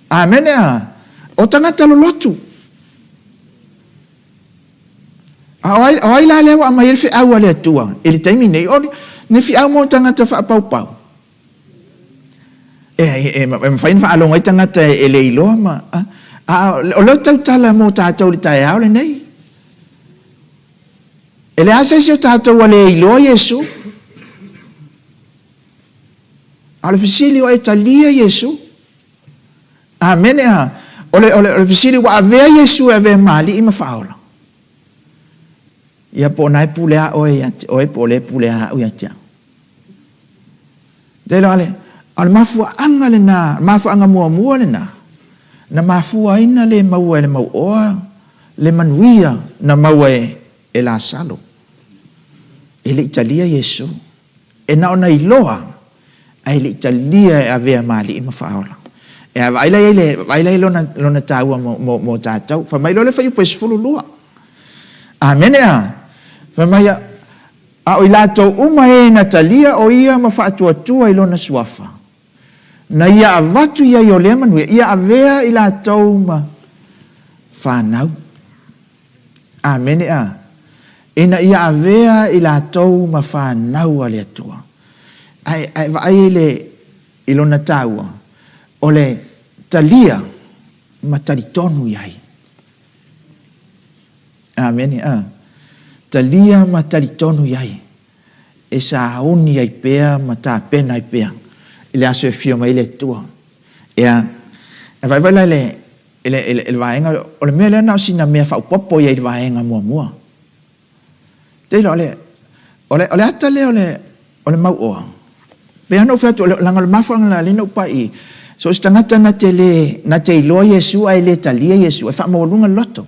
Speaker 1: Amene a. O tagata lolotu. A o ai, o ai la lea ua aumai ai le feau a le Atua i le taimi nei? O ni feau mo tagata faapaupau. E, e, e mafai ona faalogo ai tagata e le iloa ma... A, a o lea ou tautala mo tatou i le taeao lenei. E leai se isi o tatou ua le iloa Iesu. A o le fesili ua e talia Iesu? Amene a. O le, o le, o le fesili ua avea Iesu e avea ma alii ma faaola. Ia po o na e pule a oe ia te oe po o lea e pule a au ia te au. Te iloa le, o le mafuaaga lena, mafuaaga muamua lena, na mafua ai na le maua e le mauoa le manuia na maua e, e Lasalo. E le i talia Iesu. E na ona iloa, ae le i talia e avea ma alii ma faaola. E a vaai la i ai le, vaai la i lona, lona taua mo, mo, mo tatou. Fai mai loa le fuaiupu e 12. Amene a. Fai mai a, A o i latou uma e na talia o ia ma faatuatua i lona suafa. na Ia avatu i ai o lea manuia, ia avea i latou ma fanau. Amene a. Ina ia avea i latou ma fanau a le Atua. Ae, ae vaai i le, i lona taua, o le talia ma talitonu i ai. Amene a. Talia ma talitonu i ai. E sauni ai pea ma tapena ai pea i le aso e afio mai ai le Atua. Ea, e vaivai la i le, i le, i le, i le vaega, o le mea lea na o sina mea faaopoopo ia i le vaega muamua. Te iloa, o le, o le, o le ata lea o le, o le mauoa, pei lava ona ou fai atu, leaga o le mafuaaga na ala ai ona ou pai i, so o se tagata na te le, na te iloa Iesu ae le talia Iesu, e faamaualuga le loto.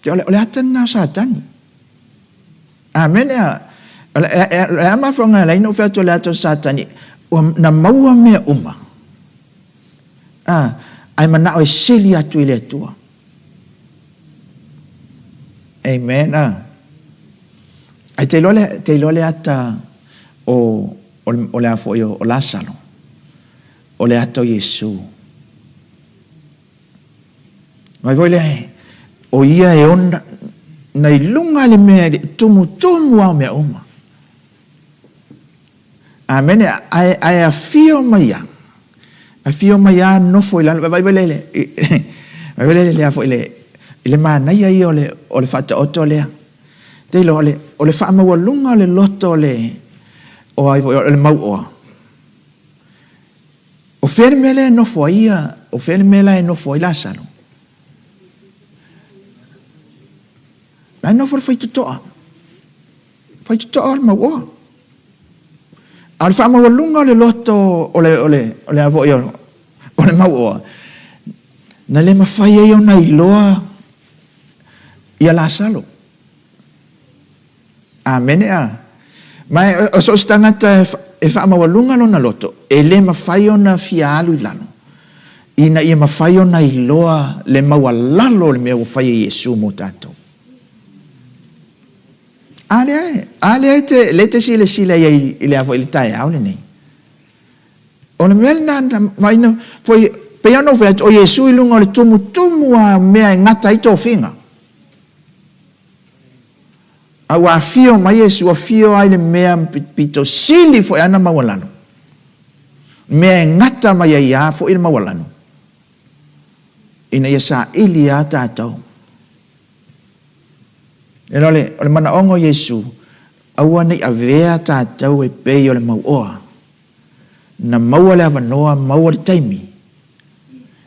Speaker 1: Te o le, o le ata lena o Satani. Amene a. O le, o le a mafuaaga na ala ai ona ou fai atu o le ata o Satani, ua na maua mea uma. A, ae manao e sili atu i le Atua. Amen. A. Ae te iloa le, te iloa le ata o, o, o le a foi o, o Lasalo. O le ata o Iesu. Mai foi lea, o ia e ona na i luga le mea i le tumutumu lava o mea uma. Amene, ae, ae afio mai lava, afio mai lava nofo i lalo, vaai foi lea i le, vaai foi lea i le, foi le, i le manaia ia o le, o le faataoto lea. Te iloa, o le, o le faamaualuga o le loto o le, o ai foi, o le mauoa. O fea le mea lea e nofo ai ia, o fea le mea la e nofo ai Lasalo? La e nofo le faitotoa. Faitotoa o le mauoa. A o le faamaualuga o le loto o le, o le, o le avoai o, o le mauoa, na le mafai ai ona iloa ia Lasalo. Amene a. Ma o so o se tagata e faamaualuga lona loto, e le mafai ona fia alu i lalo, ina ia mafai ona iloa le maualalo o le mea ua fai e Iesu mo tatou. A lea e, a lea e te, lea e te silasila i ai i le a foi i le taeao lenei. O le mea lena na vaai foi, pei lava ona ou fai atu, o Iesu i luga o le tumutumu lava o mea e gata ai tofiga. A ua afio mai Iesu, afio ai le mea pito sili foi ana maualalo, mea e gata mai ai a foi le maualalo, ina ia saili a tatou. E o le, o le manaoga o Iesu, aua ne i avea tatou e pei o le mauoa, na maua le avanoa, maua le taimi,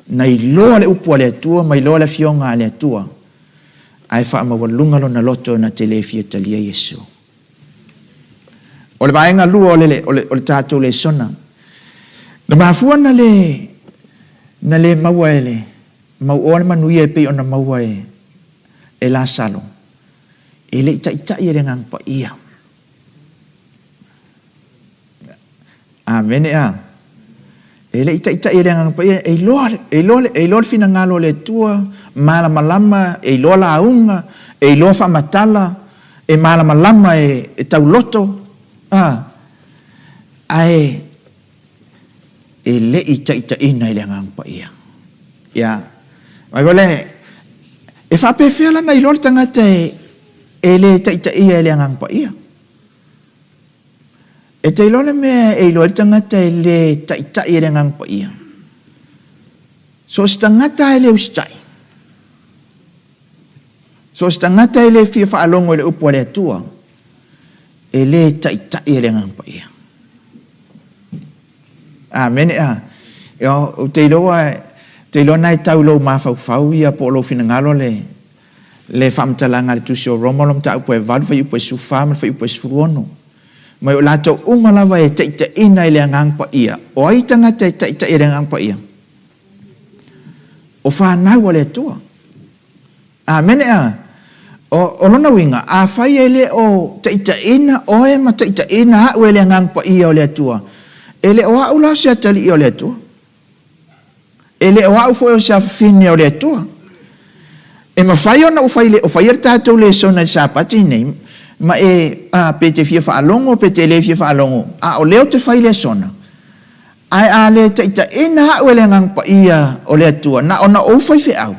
Speaker 1: na iloa le upu a le Atua ma iloa le Afioga a le Atua, ae faamaualuga lona loto na te le fia talia Iesu. O le vaega lua o le, o le, o le tatou lesona, na mafua na le, na le maua e le mauoa le manuia e pei ona maua e, e Lasalo, e le i taitai e le Agaga Paia. Amene a. E le i taitai e le Agaga Paia, e iloa, e iloa, e iloa le finagalo o le Atua, malamalama, e iloa lauga, e iloa faamatala, e malamalama e, e tauloto, a, ae e le i taitaiina i le Agaga Paia. Ia, mai foi le, e faapefea la ona iloa le tagata e, e le taitaia e le Agaga Paia? E te iloa le mea e iloa ai le tagata e le taitai e le Agaga Paia? So o se tagata e le usitai, so o se tagata e le fia faalogo i le upu a le Atua, e le taitai e le Agaga Paia. Amene a. Ou te iloa, te iloa na e tau i lou mafaufau ia po o lou finagalo le, le faamatalaga a le Tusi o Roma o le mataupu e 8 fuaiupu e 14 ma le fuaiupu e 16. Mai o latou uma lava e taitaiina i le Agaga Paia. O ai tagata e taitai e le Agaga Paia? O fanau a le Atua. Amene a. O, o lona uiga, afai e le o taitaiina oe ma taitaiina a'u e le Agaga Paia o le Atua, e le o a'u la o se atalii o le Atua. E le o a'u foi o se afafine o le Atua. E mafai ona ou fai, o faia le tatou lesona i le Sapati nei, Ma e, a, pe te fia faalogo pe te le fia faalogo, a o lea ou te fai le sona, ae a le taitaiina a'u e le Agaga Paia o le Atua, na ona ou faifeau,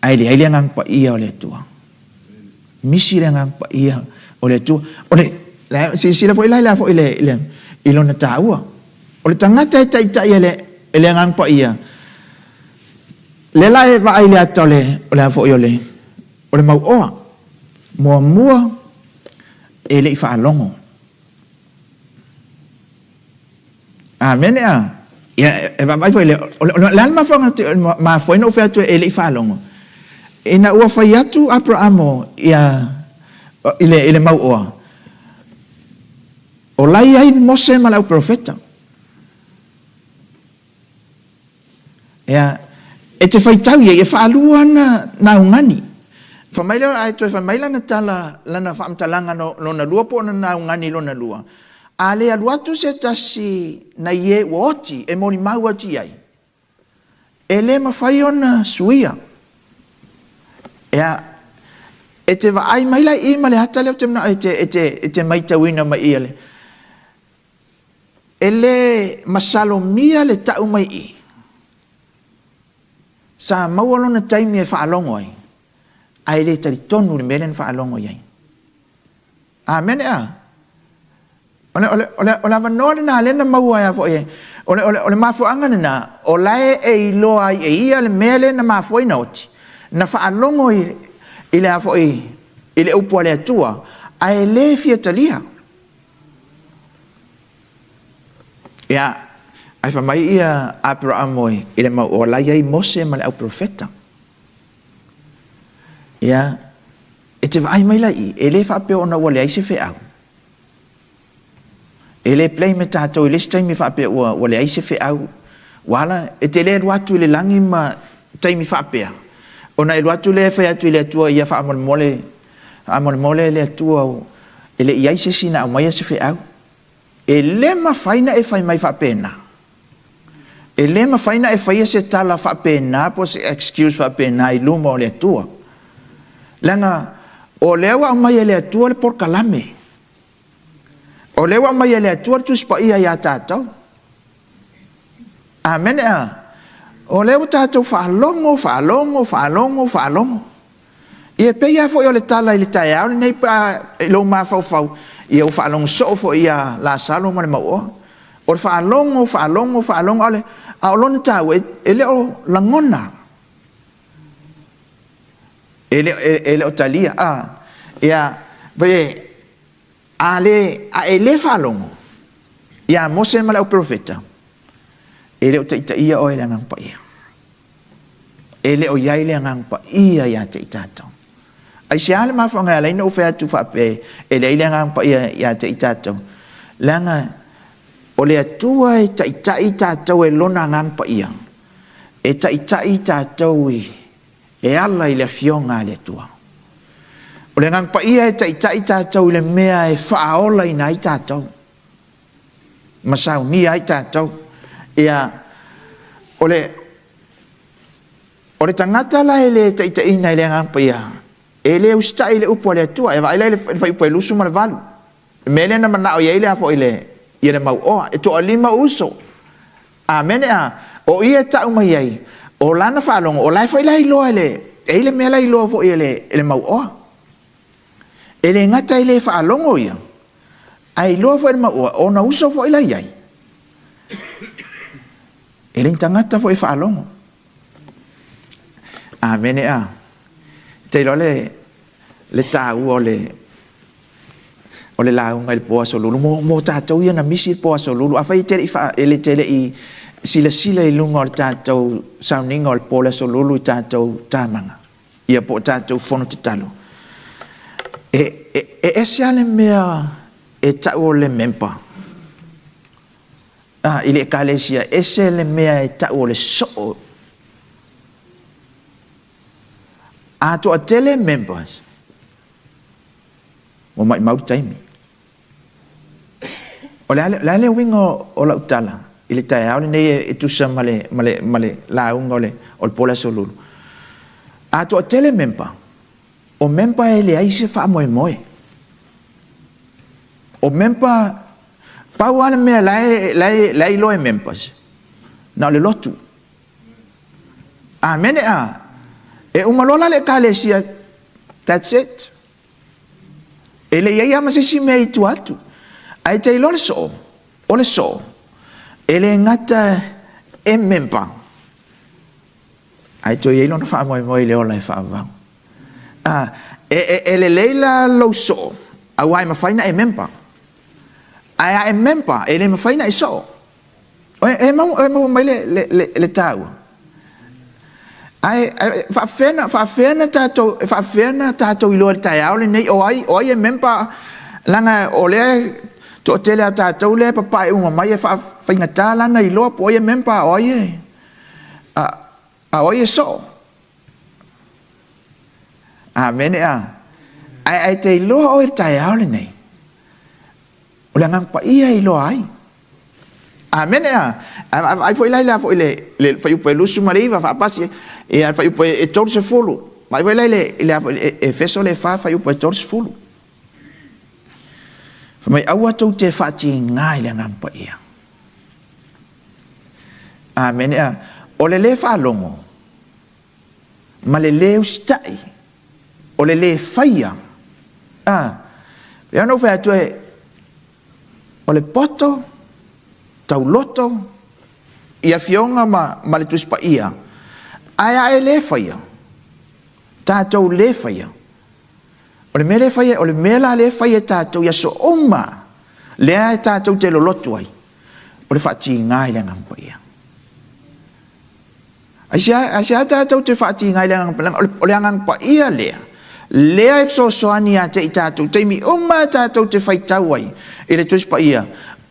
Speaker 1: ae leai le Agaga Paia o le Atua. Misi le Agaga Paia o le Atua. O le, silasila foi la i le a foi le, le, i lona taua. O le tagata e taitai e le, e le Agaga Paia, lea la e vaai i le ata o le, o le a foi o le, o le mauoa. Muamua, e le i faalogo. Amene a. Ia, e vaavaai foi i le, o le, o le a le mafuaaga na mafua ai ona ou fai atu e le i faalogo? Ina ua fai atu Aperamo ia, i le, i le mauoa, o la e i ai Mose ma le auperofeta. Ea, e te faitau i ai, e faalua ana naugani. Fai mai lea, ae toe fai mai lana tala, lana faamatalaga lona lua po o lana naugani lona lua, A le alu atu se tasi nai e ua oti e molimau atu i ai, e le mafai ona suia. Ea, e te vaai mai la i i ma le ata lea ou te manao e te, e te, e te maitauina mai i le, E le masalomia le tau mai i. Sa maua lona taimi e faalogo ai, ae le talitonu i le mea lea na faalogo i ai. Amene a? O le, o le, o le, o le avanoa lena lea na maua ai foi e, o le, o le, o le mafuaaga lena, o la e, e iloa ai e ia le mea lea na mafua ai na oti, na faalogo i, i le a foi, i le upu a le Atua, ae le fia talia. Ia, ae fai mai ia Aperamo i le mau o la i ai Mose ma le auperofeta. Ia, e te vaai mai la i, e le faapea ona ua leai se feau. E le blame tatou i le isi taimi faapea ua, ua leai se feau. Ua ala, e te le alu atu i le lagi ma taimi faapea. Ona e alu atu lea e fai atu i le Atua, ia faamolemole Faamolemole le Atua e le i ai se isi na aumaia se feau. E le mafai na e fai mai faapena. E le mafai na e faia se tala faapena po o se excuse faapena i luma o le Atua. Leaga o lea ua aumai e le Atua le polokalame. O lea ua aumai e le Atua le Tusi Paia ia tatou. Amene a. O lea ua tatou faalogo, faalogo, faalogo, faalogo. Ia e pei lava foi o le tala i le taeao lenei pe a i lou mafaufau, ia ua faalogo soo foi ia Lasalo ma le mauoa. O le faalogo, faalogo, faalogo, a o le, a o lona taua, e, e le o lagona. E le, e, e le o talia. A, ia, pe, a le, a e le faalogo ia Mose ma le auperofeta, e le o taitaia oe e le Agaga Paia. E le o i ai le Agaga Paia ia te i tatou. Aisea le mafuaaga e ala ai ona ou fai atu faapea e leai le Agaga Paia ia te i tatou? Leaga o le Atua e taitai tatou e Lona Agaga Paia, e taitai tatou i, e ala i le Afioga a le Atua. O le Agaga Paia e taitai tatou i le mea e faaolaina ai tatou. ma saunia ai tatou. Ia, o le, o le tagata la e le taitaiina i le Agaga Paia, e le usitai i le upu a le Atua. E vaai la i le fuaiupu e 28. Le mea lea na manao i ai le a foi le, ia le mauoa, e toalima uso. Amene a. O ia e tau mai ai, o lana faalogo, o la e foi la iloa e le, e i le mea la iloa foi e le, e le mauoa. E le gata e le faalogo ia, ae iloa foi e le mauoa, o ona uso foi la i ai. E le ni tagata foi e faalogo. Amene a. Te iloa le, le taua o le, o le lauga i le po Aso Lulu. Mo, mo tatou ia na misi le po Aso Lulu. Afai e te le i, fa, e le te le i silasila i luga o le tatou sauniga o le po le Aso Lulu i tatou tamaga. Ia po o tatou fono tatalo. E, e, e ese lava le mea e tau o le member ah, i le ekalesia, ese le mea e tau o le soo. A toatele members, ua maimau le taimi. O le a le, le, a le uiga o lau tala i le taeao lenei e tusa ma le, ma le, ma le lauga o le, o le po le Aso Lulu? A toatele member, O member e leai se faamoemoe. O member, pau lava le mea la e, la e, la e iloa e members, na o le lotu. Amene a. E uma loa la le ekalesia, that's it. E le i ai lava ma se isi mea i tua atu. Ae te iloa le soo, o le soo, e le gata e member, ae toe i ai lona faamoemoe i le ola e faavavau. A, e, e, e lelei la lou soo, aua e mafai na e member. Ae a e member, e le mafai na e soo. E, e maua, e maua mai le, le, le, le taua. Ae, ae faafefea na, faafefea na tatou, e faafefea na tatou iloa i le taeao lenei o ai, o ai e member, leaga o lea e toatele a tatou lea e papae uma mai e faafaigata lana iloa po o ai e member a o ai e, a, a o ai e soo. Amene a. Ae, ae te iloa oe i le taeao lenei. O le Agaga Paia e iloa ai. Amene a. A vaai foi la i le foi le le fuaiupu e 29 faapasi ia le fuaiupu e 30. Vaai foi la i le i le foi le Efeso le 4 fuaiupu e 30. Fai mai aua tou te faatiga i le Agaga Paia. Amene a. O le le faalogo ma le lē usitai, o le lē faia. A, pei ona ou fai atu e, o le poto, tauloto, i Afioga ma, ma le Tusi Paia, ae a e lē faia, tatou lē faia. O le mea lea e faia, o le mea la lea e fai e tatou i aso uma, lea e tatou te lolotu ai, o le faatiga i le Agaga Paia. Aisea, aisea tatou te faatiga ai le Agaga Paia? O le Agaga Paia lea, lea e fesoasoani ia te i tatou, taimi uma tatou te faitau ai i le Tusi Paia,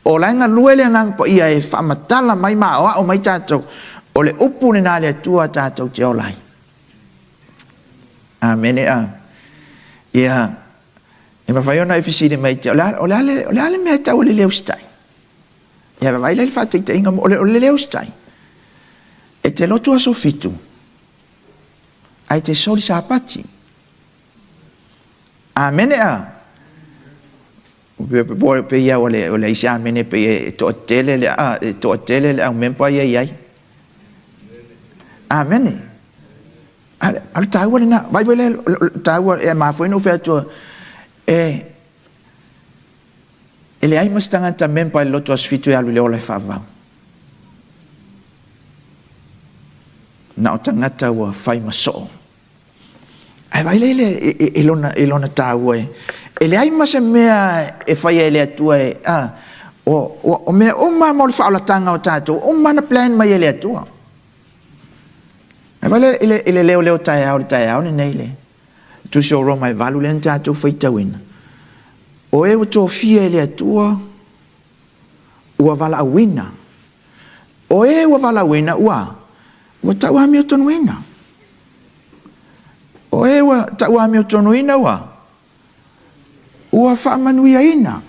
Speaker 1: o la e galue le Agaga Paia e faamatala mai ma aoao mai tatou, o le upu lena a le Atua tatou te ola ai. Amene a. Ia, e mafai ona e fesili mai te, o le a, o le a le, o le a le mea e tau o le le usitai? Ia vaai la i le faataitaiga, o le, o le le usitai, e te lotu aso fitu, ae te soli Sapati. Amene a. Pei ia o le, o le isi amene pei e toatele le, a, e toatele le au mempa ia i ai. Amene. A, a le taua lena. Vai foi le, le taua e mafua ai ona ou fai atu, e, E leai ma se tagata memba i le loto aso fitu e alu i le ola e faavavau. Na o tagata ua fai ma soo. Ae vaai lea i, le, i, i, lona, i lona taua e, e leai ma se mea e faia e le Atua e, a, o, o, o mea uma mo le faaolataga o tatou, uma na plan mai e le Atua. Ae vaai lea i le, i le leoleo taeao, le taeao lenei le, Tusi o Roma e valu lea na tatou faitauina. O e ua tofia e le Atua ua valaauina. O e ua valaauina ua ua tauamiotonuina. O e ua tauamiotonuina ua ua faamanuiaina.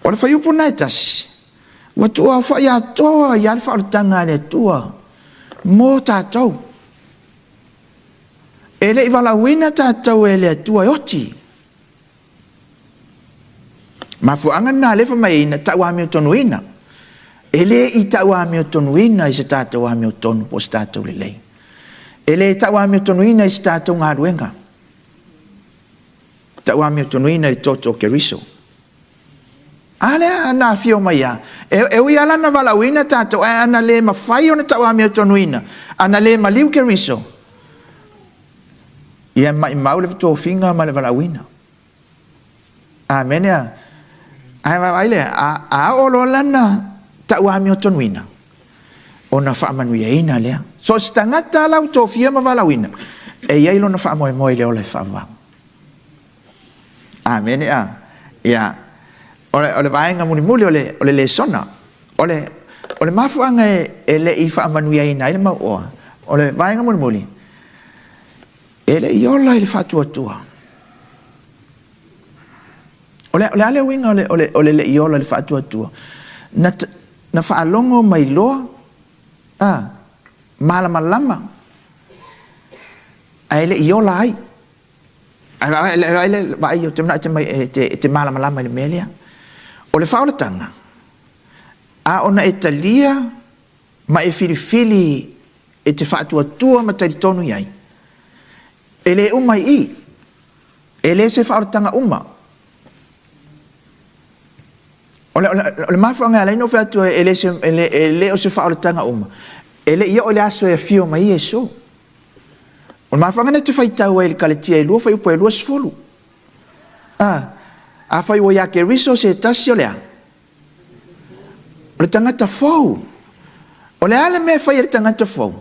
Speaker 1: O le fuaiupu lena e tasi, ua tuuaofa'i atoa ai lava le faaolataga a le Atua mo tatou. E le i valaauina tatou e le Atua e oti. Mafuaaga lena lea fai mai ai na tau amiotonuina. E le i tau amiotonuina i se tatou amiotonu po o se tatou lelei. E le tau amiotonuina i se tatou galuega. Tau amiotonuina i le toto o Keriso. A lea na afio mai a. E, e ui lava la na valaauina tatou, ae ana le mafai ona tau amiotonuina, ana le maliu Keriso, ia maimau le tofiga ma le valaauina. Amene a. Ae vaavaai lea, a, a oo loa lana tau amiotonuina, ona faamanuiaina lea. So o se tagata la ua tofia ma valaauina, e i ai lona faamoemoe i le ola e faavavau. Amene a. Ia, o le, o le vaega mulimuli o le, o le lesona, o le, o le mafuaaga e, e le i faamanuiaina ai le mauoa, o le vaega mulimuli, e le i ola i le faatuatua. O le, o le a le uiga o le, o le, o le le i ola i le faatuatua? Na, na faalogo mai loa, a, malamalama. Ae le i ola ai. Ae vaai le vaai ou te manatu e te, e te malamalama i le mea lea. O le faaolataga, a ona e talia ma e filifili e te faatuatua ma talitonu i ai, e le uma i i. E le se faaolataga uma. O le, o le, o le mafuaaga e ala ai ona ou fai atu e le, se, e le, e le o se faaolataga uma, e le i oo i le aso e afio mai ai Iesu. O le mafuaaga lena e te faitau ai i le Kaletia e 2 fuaiupu e 20. A, afai ua ia Keriso se tasi o le a? O le tagata fou. O le a le mea e fai e le tagata fou?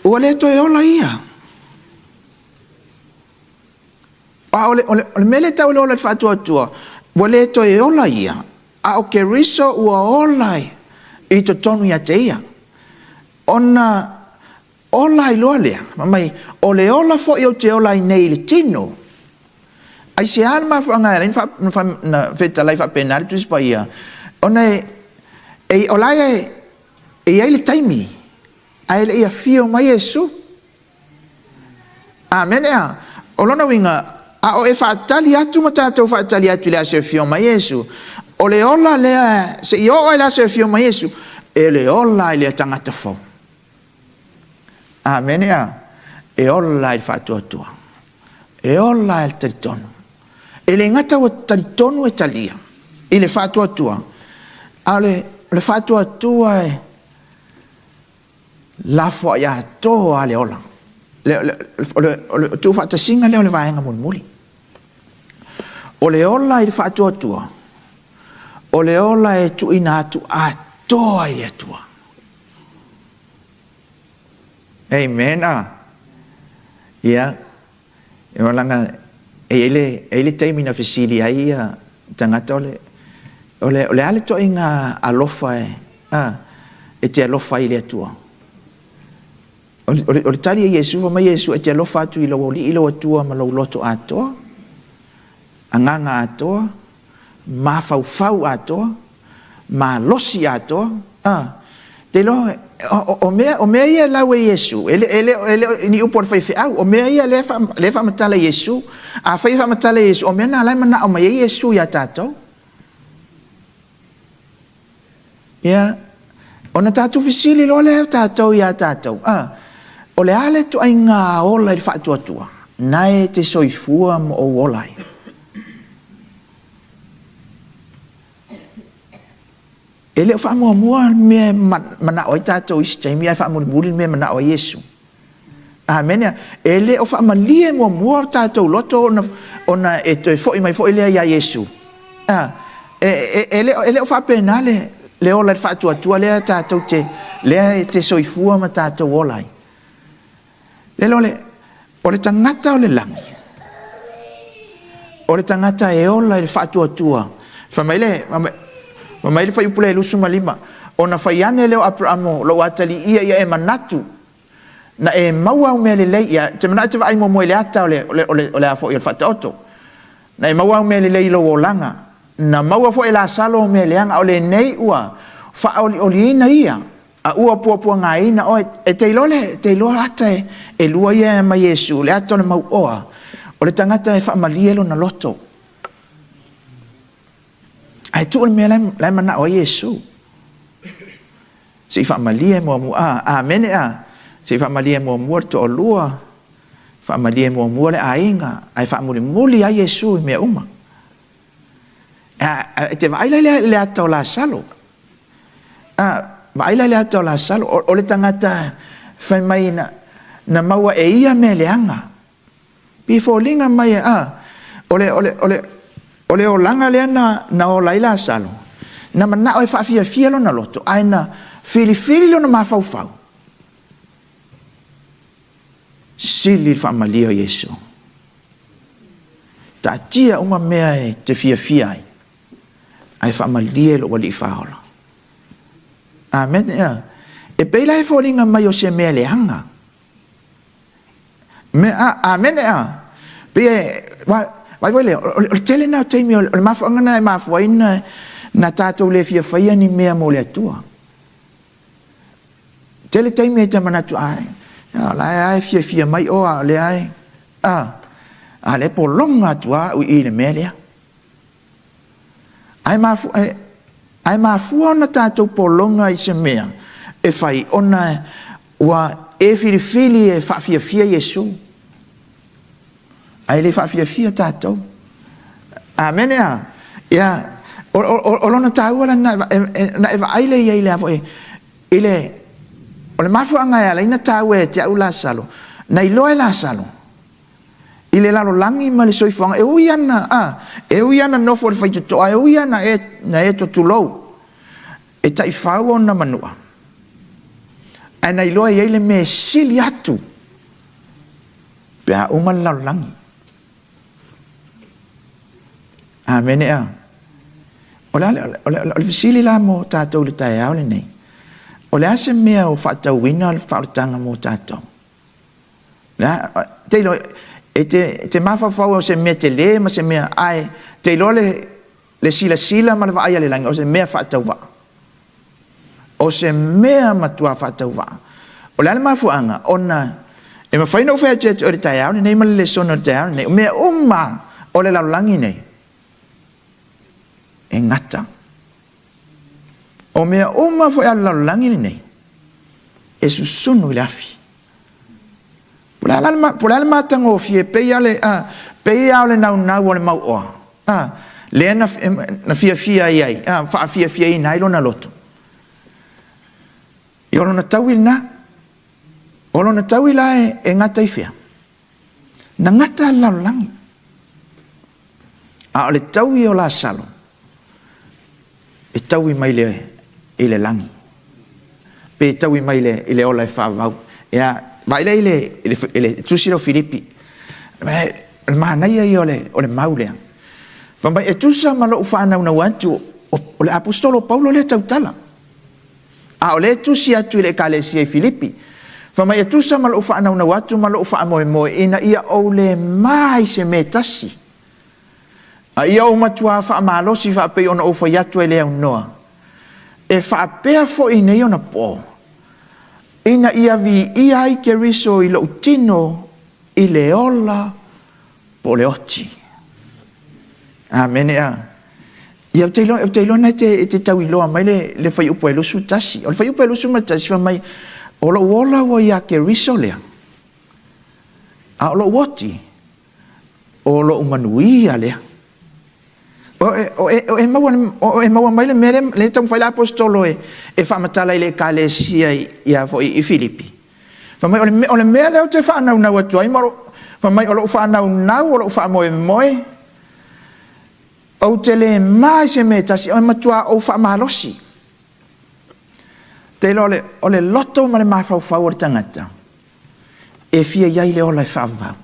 Speaker 1: Ua le toe ola ia. A o le, o le, o le mea lea e tau o le ola i le faatuatua, ua le toe ola ia, a o Keriso ua ola i totonu ia te ia. Ona ola ai loa lea, fai mai, o le ola foi ou te ola ai nei i le tino. Aisea le mafuaaga e ala ai ona fetalai faapena le Tusi Paia? Ona e, e, o la e, e i ai le taimi, ae le i afio mai Iesu. Amene a. O lona uiga, a o e faatali atu ma tatou faatali atu i le aso e afio mai Iesu, o le ola lea seia oo i le aso e afio mai Iesu, e le ola i le tagata fou. Amene a. E ola i le faatuatua. E ola i le talitonu. E le gata ua talitonu e talia i le faatuatua, a o le, o le faatuatua e lafoai atoa le ola. Le, le, o le, o le tuufaatasiga lea o le vaega mulimuli. O le ola i le faatuatua, o le ola e tuuina atu atoa i le Atua. Amen. Ah. Ia, e leaga e i ai le, e i ai le taimi na fesili ai ia tagata o le, o le, o le a le toaiga alofa e, a, e te alofa ai i le Atua. O le, o le, o le tali a Iesu, fai mai Iesu, e te alofa atu i lou Alii lou Atua ma lou loto atoa, agaga atoa, mafaufau atoa, malosi atoa, a, te iloa, o, o, o mea, o mea ia e lau e Iesu, e le, e le, e le o ni upu a le faifeau, o mea ia lea e faa, lea e faamatala e Iesu. Afai e faamatala e Iesu, o mea na la e manao mai ai Iesu iā tatou. Ia, ona tatou fesili loa lea o tatou iā tatou, a, o le a le ituaiga ola i le faatuatua na e te soifua ma ou ola ai? E le o faamuamua le mea e manao ai tatou i isi taimi, ae faamulimuli le mea e manao ai Iesu. Amene. E le o faamalie muamua o tatou loto ona, ona e toe foi mai foi lea iā Iesu. A, e, e, e, le, e le o faapena le, le ola i le faatuatua lea tatou te, lea e te soifua ma tatou ola ai. Le o le, o le tagata o le lagi, o le tagata e ola i le faatuatua. Fai mai le, fai mai le fuaiupu lea e 25, ona fai ane lea o Aperamo, lou ataliia ia e manatu, na e maua au mea lelei, ia, te manao e te vaai muamua i le ata o le, o le, o le, o le a foi o le faataoto. Na e maua au mea lelei i lou olaga, na maua foi e Lasalo mea leaga, a o lenei ua faaolioliina ia, A ua puapuagaina oe, e te iloa le, e te iloa ata e, e lua ia e aumai e Iesu, le ata o le mauoa, o le tagata e faamalie lona loto. Ae tuu le mea la e, la e manao ai Iesu. Se i faamalie muamua, a, amene a, se i faamalie muamua le toalua, faamalie muamua le aiga, ae faamulimuli ai Iesu i mea uma. E te vaai la i le ata o Lasalo. A, vaai la i le ata o Lasalo, o, o le tagata fai mai na, na maua e ia mea leaga. Pei e foliga mai, a, o le, o le, o le, o le olaga lea na, na ola ai Lasalo, na manao e faafiafia lona loto, ae na filifili lona mafaufau. Sili le faamalie o Iesu. Taatia uma mea e te fiafia ai, ae faamalie lou Alii Faaola. Amene. E pei la e foliga mai o se mea leaga. Me, a, amene a. Pei e, vaai foi lea, o le tele na o taimi o le mafuaaga na e mafua ai na, na tatou le fia faia ni mea mo le Atua. Tele taimi e te manatu, ai, Ia, o la e lava e fiafia mai oe, a o lea e, a, a lea e pologa atu lava au i i i le mea lea. Ae mafua, ae mafua ona tatou pologa i se mea e fai ona ua e filifili e faafiafia Iesu. Ae le faafiafia tatou. Amene a? Ia, o, o, o lona taua lena na e vaai lea i ai le a foi, i le, o le mafuaaga e ala ai ona taua ia te au Lasalo, na iloa e Lasalo i le lalolagi ma le soifuaga, e ui ana, a, e ui ana nofo i le faitotoa, e ui ana e, na e tulou, e taifau ona manua, ae na iloa e i ai le mea e sili atu pe a uma le lalolagi. Amene a. O le, o le, o le fesili la mo tatou i le taeao lenei, o le a se mea o faatauina le faaolataga mo tatou? Le a, te iloa, e te, e te mafaufau o se mea tele ma se mea, ae te iloa le, le silasila ma le vaai a le lagi, o se mea faatauvaa. O se mea matua faatauvaa. O le a le mafuaaga? Ona e mafai ona ou fai atu ia te oe i le taeao lenei ma le lesona o le taeao lenei, o mea uma o le lalolagi nei, e gata. O mea uma foi a le lalolagi lenei, e susunu i le afi. Po o le a le, po o le a le matagofie, pei lava le, a, pei lava o le naunau o le mauoa, a, lea na, na fiafia ai ai, a, faafiafiaina ai lona loto. Ia o lona taui lena. O lona taui la e, e gata i fea? Na gata le lalolagi. A o le taui o Lasalo, e taui mai le, i le lagi, pe taui mai le, i le ola e faavavau. Ia, vaai lea i le, i le, i le tusi lea o Filipi. O le manaia ia o le, o le mau lea. Fai mai, e tusa ma lou faanaunau atu, o, o le aposetolo o Paulo lea tautala. A o lea e tusi atu i le ekalesia i Filipi, fai mai, e tusa ma lou faanaunau atu ma lou faamoemoe ina ia ou le ma i se mea e tasi, a ia ou matuā faamalosi faapei ona ou fai atu ai le aunoa, e faapea foi nei ona po, ina ia viia ai Keriso i lou tino i le ola po o le oti. Amene a. Ia, ou te iloa, ou te iloa na e te, e te tau iloa mai le, le fuaiupu e 21. O le fuaiupu e 21, fai mai, o lou ola ua iā Keriso lea, a o lou oti, o lou manuia lea. O, o, e, o, e maua, o e maua mai le mea lea, lea e taumafai le aposetolo e, e faamatala i le ekalesia i, ia foi i Filipi. Fai mai, o le, o le mea lea ou te faanaunau atu ai, ma o, fai mai, o lou faanaunau, o lou faamoemoe, ou te le ma i se mea e tasi, o e matua ou faamalosi. Te iloa o le, o le loto ma le mafaufau o le tagata, e fia i ai le ola e faavavau.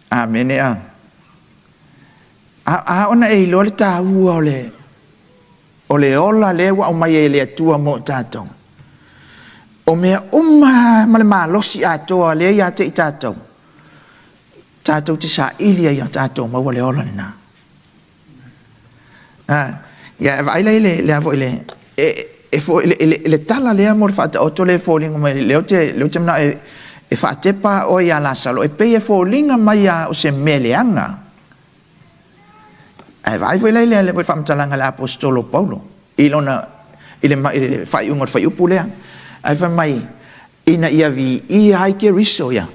Speaker 1: Amene a. A, a ona e iloa le taua o le, o le ola lea ua aumai e le Atua mo tatou. O mea uma ma le malosi atoa lea ia te i tatou, tatou te saili ai ia tatou maua le ola lena. A, ia e vaai la i le, le a foi le, e, e foi, le, le, le tala lea mo le faataoto lea e foliga mai, lea ou te, lea ou te manao e, e faatepa oe iā Lasalo, e pei e foliga mai lava o se mea leaga. Ae vaai foi la i le, le faamatalaga a le aposetolo Paulo i lona, i le, i le faaiuga o le fuaiupu lea. Ae fai mai, ina ia viia ai Keriso ia.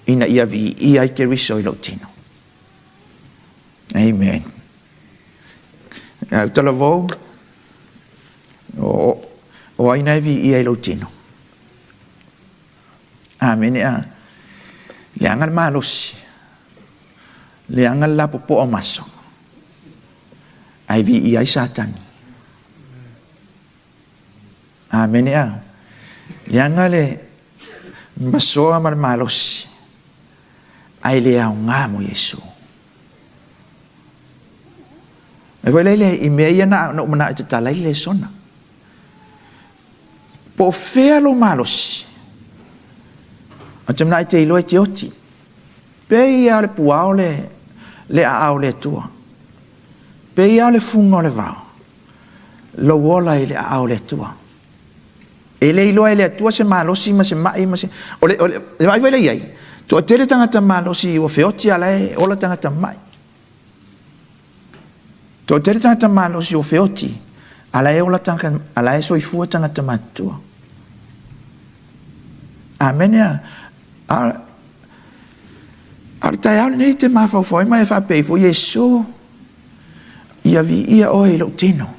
Speaker 1: Ina ia viia ai Keriso i lou tino. Amen. Au talavou, o, o ai na e viia i lou tino. Amene a. Leaga le malosi. Leaga le lapopoa o maso. Ae viia ai Satani. Amene a. Leaga le masoa ma le malosi. Ae le aoga mo Iesu. E foi lea i mea ia na ou manao e tatala ai le lesona. Po o fea lou malosi? Ou te manao e te iloa e te oti. Pei lava o le puao le, le aao o le Atua. Pei lava o le fuga o le vao. Lou ola i le aao o le Atua. E le iloa e le Atua se malosi ma se mai ma se... O le, o le, le vaai foi lea i ai, toatele tagata malosi ua feoti a la e ola tagata mai. Toatele tagata malosi ua feoti a la e ola tagata, a la e soifua tagata matutua. Amene a. A, a o le taeao lenei e te mafaufau ai ma e faapea ifo, Iesu, ia viia oe i lou tino.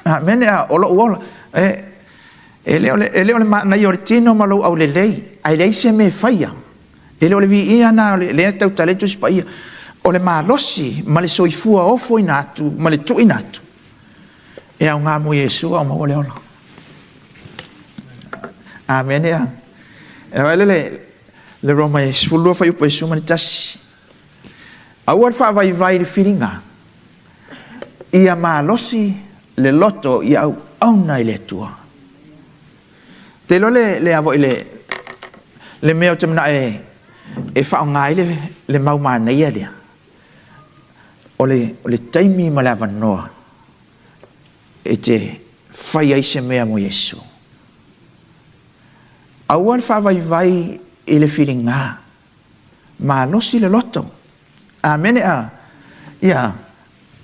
Speaker 1: Amene a, o lou ola. E, e le o le, e le o le manaia o le tino ma lou aulelei, ae leai se mea e faia. E le o le viia na o le, lea e tautala ai le Tusi Paia. O le malosi ma le soifua ofoina atu ma le tuuina atu, e aoga mo Iesu a o maua le ola. Amene a. E vaai le, le Roma e 12 fuaiupu e 11. Aua le faavaivai i le filiga, ia malosi le loto ia auauna i le Atua. Te iloa le, le, a le, le mea ou te manao e, e faaaoga ai le, le mau manaia lea, o le, o le taimi ma le avanoa e te fai ai se mea mo Iesu. Aua le faavaivai i le filiga, malosi le loto. Amene a, ia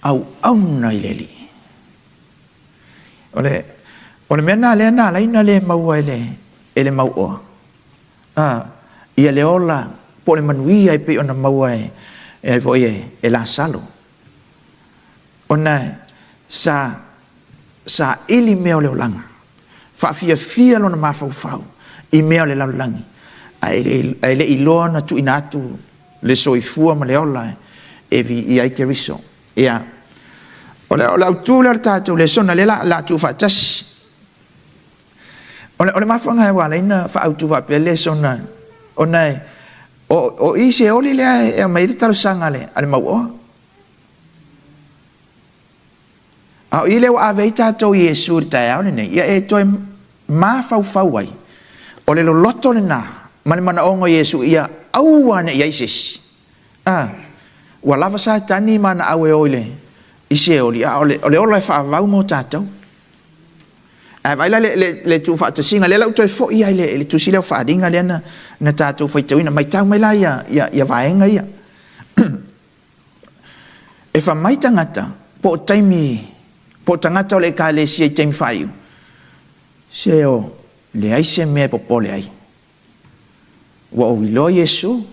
Speaker 1: auauna i le Alii. O le, o le mea lena lea na ala ai ona le maua e le, e le mauoa, a, ia le ola po o le manuia e pei ona maua e, e ai foi e, e Lasalo. Ona sa saili mea o le olaga, faafiafia lona mafaufau i mea o le lalolagi, ae le i iloa ona tuuina atu le soifua ma le ola e viia ai Keriso. Ia, o le, o le autu lea o le tatou lesona, lea la, la tuufaatasi. O le, o le mafuaaga ua ala ai ona faaautu faapea le lesona, ona e, o, o i Seoli lea e aumai ai le talosaga a le, a le mauoa. A o i lea ua ave ai tatou i Iesu i le taeao lenei, ia e toe mafaufau ai, o le loloto lena ma le manaoga o Iesu ia aua ne i i ai se isi. A, ua lava Satani ma ana au e o i le i Seoli, a o le, o le ola e faavavau mo tatou. Ae vaai la le, le, le tuufaatasiga, lea la ua toe foi lava i le, i le tusi lea o Faaaliga lea na, na tatou faitauina. Matau mai la ia, ia, ia vaega ia. E fai mai tagata, po o taimi, po o tagata o le Ekalesia i taimi faaiu, se o leai se mea e popole ai. Ua ou iloa Iesu,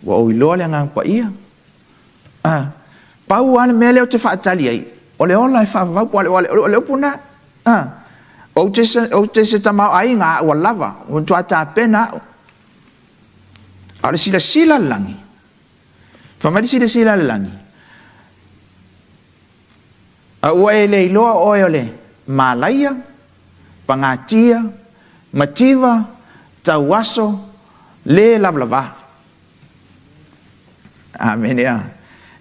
Speaker 1: ua ou iloa le Agaga Paia. Ah, pau lava le mea lea ou te faatali ai, o le ola e faavavau, po o le, o le upu lena. Ah, ou te, ou te se tamaoaiga a ua lava, ua matua tapena au. A o le silasila a le lagi, fai mai le silasila a le lagi, a ua e le iloa oe o le malaia, pagatia, mativa, tauaso, le lavalava. Amene a.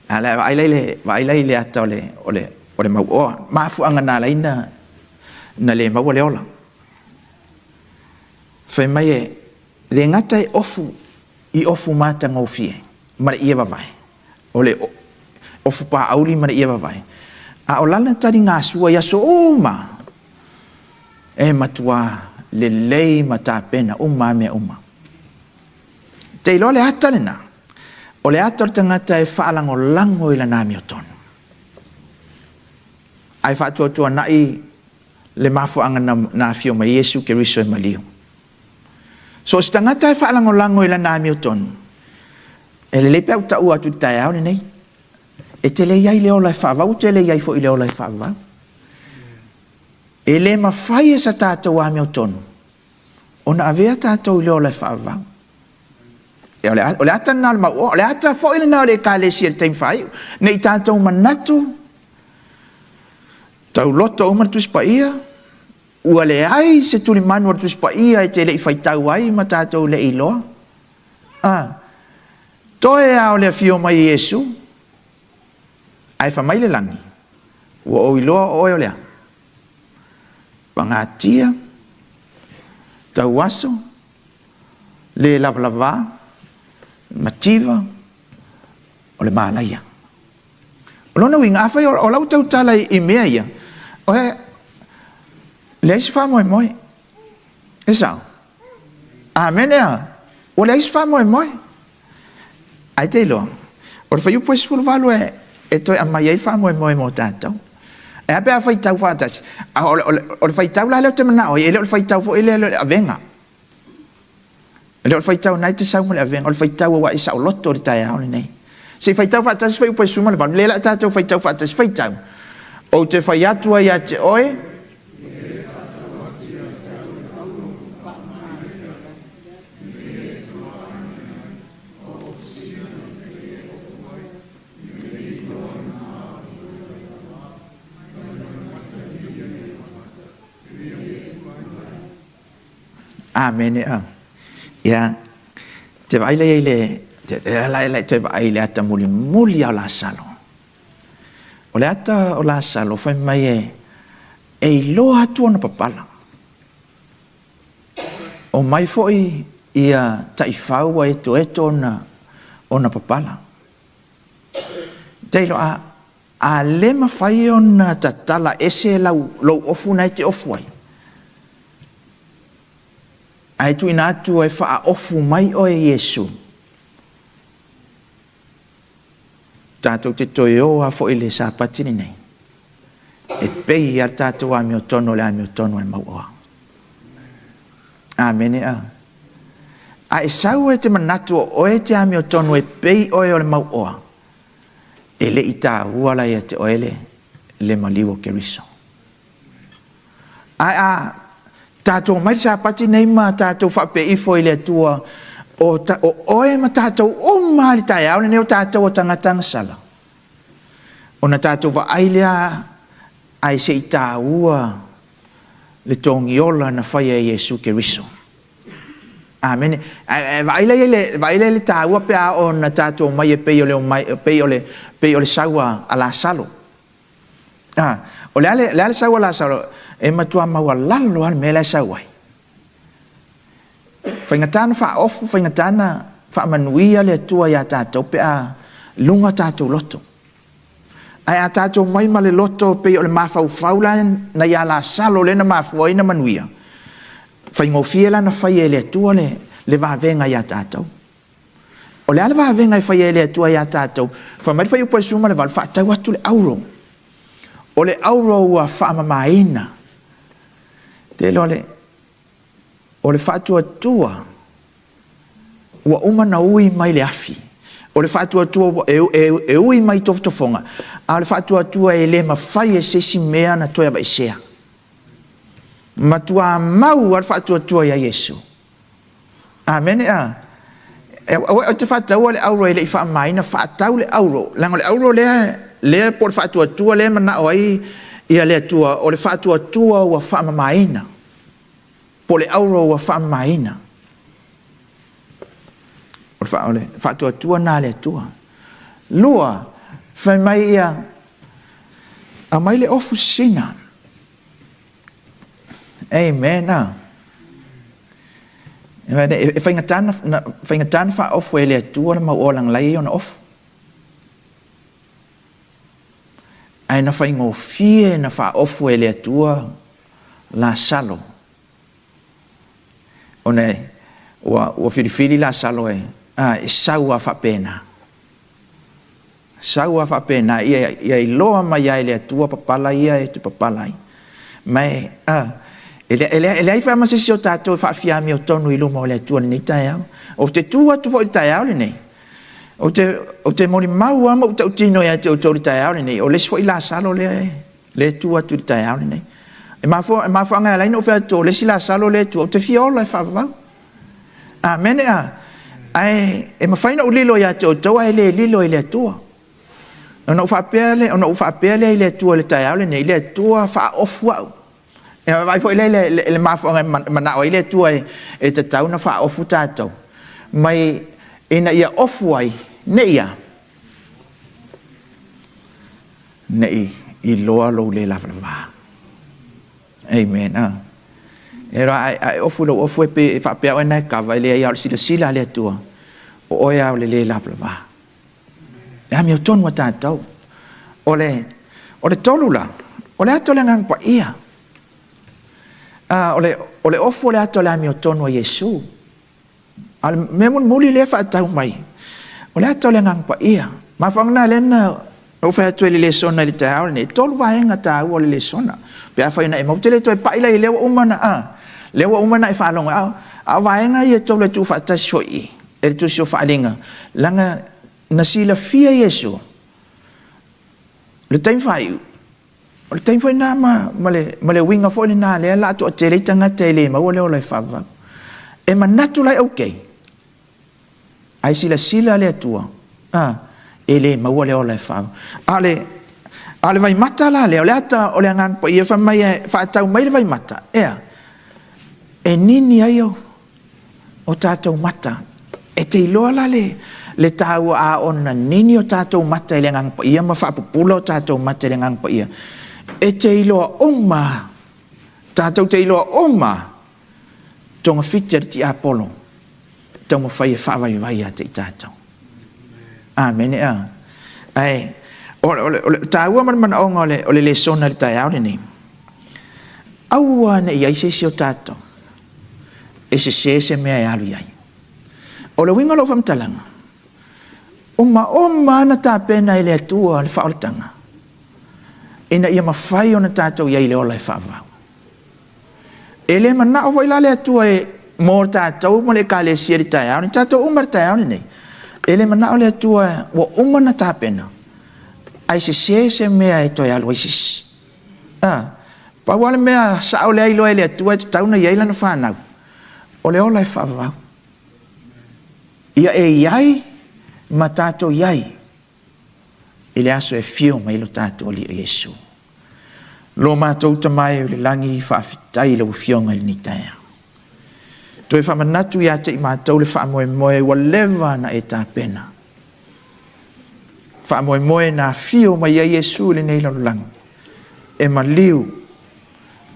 Speaker 1: A le vaai la i le, vaai la i le ata o le, o le, o le mauoa. Mafuaaga na ala ai na, na le maua le ola. Fai mai e le gata e ofu i ofu matagofie ma le ie vavae, o le ofu paauli ma le ie vavae, a o lana taligasua i aso uma, e matuā lelei ma tapena uma a mea uma. Te iloa le ata lena, o le ata o le tagata e faalagolago i lana amiotonu, ae faatuatuanai le mafuaaga na, na afio mai Iesu Keriso e maliu. So o se tagata e faalagolago i lana amiotonu, e lelei pe a ou taua atu i le taeao lenei, e te le i ai le ola e faavau, e te le i ai foi i le ola e faavavau. E le mafai e sa tatou amiotonu ona avea tatou i le ola e faavavau. E, o le, o le ata lena o le mauoa, o le ata foi lena o le Ekalesia i le taimi faaiu. Ne i tatou manatu Tauloto uma le Tusi Paia, ua leai se tulimanu o le Tusi Paia e te le i faitau ai ma tatou le iloa. A, toe a o le afio mai o Iesu, ae fai mai le lagi, ua ou iloa o oe o le a? Pagatia, tauaso, le lavalava, mativa, o le malaia. O lona uiga, afai o lau tautala i mea ia, o le Leai se faamoemoe. E sao? Amene a? Ua leai se faamoemoe. Ae te iloa, o le fuaiupu e 18 e, e toe aumai ai le faamoemoe mo tatou. E a pe a faitau faatasi? A o le, o le, o le faitau la lea ou te manao ai, e le o le faitau foi lea o le avega. E le o le faitau na e te sau ma le avega, o le faitau aua e saoloto i le taeao lenei. Se i faitau faatasi fuaiupu e 18, lea la tatou faitau faatasi, faitau. Ou te fai atu ai ia te oe, Amene. A. Ia, te vaai lea i le, te, la, la, toe vaai i le ata mulimuli a o Lasalo. O le ata o Lasalo, fai mai e, e iloa atu ona papala. O mai foi ia taifau ua etoeto ona, ona papala. Te iloa, a, a le mafai ona tatala ese lau, lou ofu na e te ofu ai, ae tuuina atu e faaofu mai oe Iesu, tatou te toe o lava foi i le Sapati lenei, e pei lava le tatou amiotonu o le amiotonu a le mauoa. Amene a. A e sau e te manatu o oe te amiotonu e pei oe o le mauoa, e le i taua la ia te oe le, le maliu o Keriso. Ae a tatou omai le Sapati nei ma tatou faapea ifo i le Atua, o, ta, o oe ma tatou uma i le taeao lenei o tatou o tagata agasala, ona tatou vaai lea ae se i taua le togiola na faia e Iesu Keriso. Amene. Ae vaai lea i le, vaai lea i le taua pe a oo na tatou omai e pei o le omai, pei o le, pei o le sau a, a Lasalo. A, o le a le, le a le sau a Lasalo? E matua maualalo lava le mea la e sau ai. Faigata na faaofu, faigata na faamanuia le Atua iā tatou pe a luga tatou loto. Ae a tatou mai ma le loto pei o le mafaufau la na iā Lasalo lea na mafua ai na manuia, faigofie la na faia e le Atua le, le vavega iā tatou. O le a le vavega e faia e le Atua iā tatou? Fai mai le fuaiupu e 18, faatau atu le auro. O le auro ua faamamaina. Te iloa le, o le faatuatua ua uma na ui mai le afi. O le faatuatua ua e, e, e ui mai tofotofoga, a o le faatuatua e le mafai e se isi mea na toe aveesea. Matua mau a le faatuatua iā Iesu. Amene a. Ou te faataua le auro e le i faamamaina, faatau le auro, leaga o le auro lea, lea po o le faatuatua lea e manao ai ia le Atua, o le faatuatua ua faamamaina, po o le auro ua faamamaina. O le, fa, o le faatuatua lena a le Atua. Lua, fai mai ia, aumai le ofu sisina. Amen. A. E faigata na, faigata na faaofu e le Atua le mau olaga la e i ai ona ofu. Ae na faigofie na faaofu e le Atua Lasalo. Ona ua, ua filifili Lasalo e, a, e sau a faapena. Sau a faapena, ia, ia iloa mai ai e le Atua papala ia e te papala ai. Ma e, a, e, le, e, le, e leai foi ma se isi o tatou e faafiamiotonu i luma o le Atua i lenei taeao. Ou te tu atu foi i le taeao lenei. Ou te, ou te molimau lava ma ou tautino ia te outou i le taeao lenei, o le isi foi Lasalo lea e, lea e tu atu i le taeao lenei. E mafua, e mafuaaga e ala ai ona ou fai atu o le isi Lasalo lea e tu, ou te fia ola e faavavau. Amene a. Ae e mafai ona ou lilo ia te outou ae le lilo i le Atua. Ona ou faapea lea, ona ou faapea lea i le Atua i le taeao lenei, le Atua faaofu au. E vaai foi lea i le, le, le mafuaaga e manao ai le Atua e, e tatau ona faaofu tatou. Mai ina ia ofu ai, ne i a? Ne i iloa lou le lavalava. Amen. A. E ra, a e ofu lou ofu e pe e faapea oe na e kava, e leai a o le silasila a le Atua, o oe a o le le lavalava. E amiotonu a tatou. O le, o le tolu la, o le ata o le Agaga Paia. A, o le, o le ofu o le ata o le amiotonu a Iesu. A o le mea mulimuli lea e faatau mai, o le ata o le Agaga Paia. Mafuaaga lena lea na ou fai atu ai i le lesona i le taeao lenei, e tolu vaega taua o le lesona. Pe afai na e maua, ou te le toe pai la i ai, lea ua uma ona, a, lea ua uma ona e faalogo, a, a o vaega ia e tolu e tuufaatasi foi i i e le Tusi o Faaaliga, leaga na silafia Iesu le taimi faaiu, O le taimi foi lena ma, ma, le, ma le uiga foi lena lea la a toatele ai tagata e le maua le ola e faavavau. E manatu la e okay, ae silasila le Atua, a, e le maua le ola e faavavau. A o le, a o le vaimata la lea, o le ata o le Agaga Paia fai mai e faatau mai le vaimata, ea, e nini ai o, o tatou mata. E te iloa la le, le taua a ona nini o tatou mata i le Agaga Paia ma faapupula o tatou mata i le Agaga Paia. E te iloa uma, tatou te iloa uma togafiti a le tiapolo e taumafai e faavaivai ia te i tatou. Amene a. Ae o le, o le, o le taua ma le manaoga o le, o le lesona i le taeao lenei, aua ne i ai se isi o tatou e sese se mea e alu i ai. O le uiga o lau faamatalaga, omaoma lava na tapena e le Atua le faaolataga ina ia mafai ona tatou i ai i le ola e faavavau. E le manao foi la le Atua e mo tatou ma le Ekalesia i le taeao lenei, tatou uma i le taeao lenei, e le manao le Atua ua uma ona tapena, ae sese se mea e toe alu ai se isi. A, pau lava le mea sao lea iloa e le Atua e tatau ona i ai lana fanau, o le ola e faavavau. Ia e i ai ma tatou i ai i le aso e afio mai lo tatou Alii o Iesu. Lo matou Tama e o le lagi, faafetai i lau Afioga i lenei taeao. Toe faamanatu ia te i matou le faamoemoe ua leva na e tapena. Faamoemoe na afio mai ai Iesu i lenei lalolagi e maliu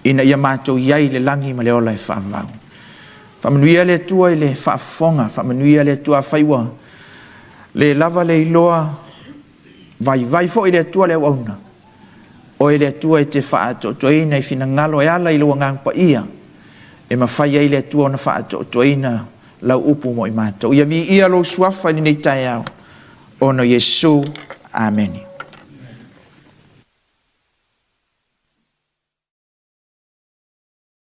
Speaker 1: ina ia matou i ai i le lagi ma le ola e faavavau. Faamanuia le Atua i le faafofoga, faamanuia le Atua afai ua le lava le iloa, vaivai foi le Atua le auauna. Oe le Atua e te faaatoatoaina i finagalo e ala i lou Agaga Paia, e mafai ai le Atua ona faaatoatoaina lau upu mo i matou. Ia viia lou suafa i lenei taeao, ona o Iesu. Amene.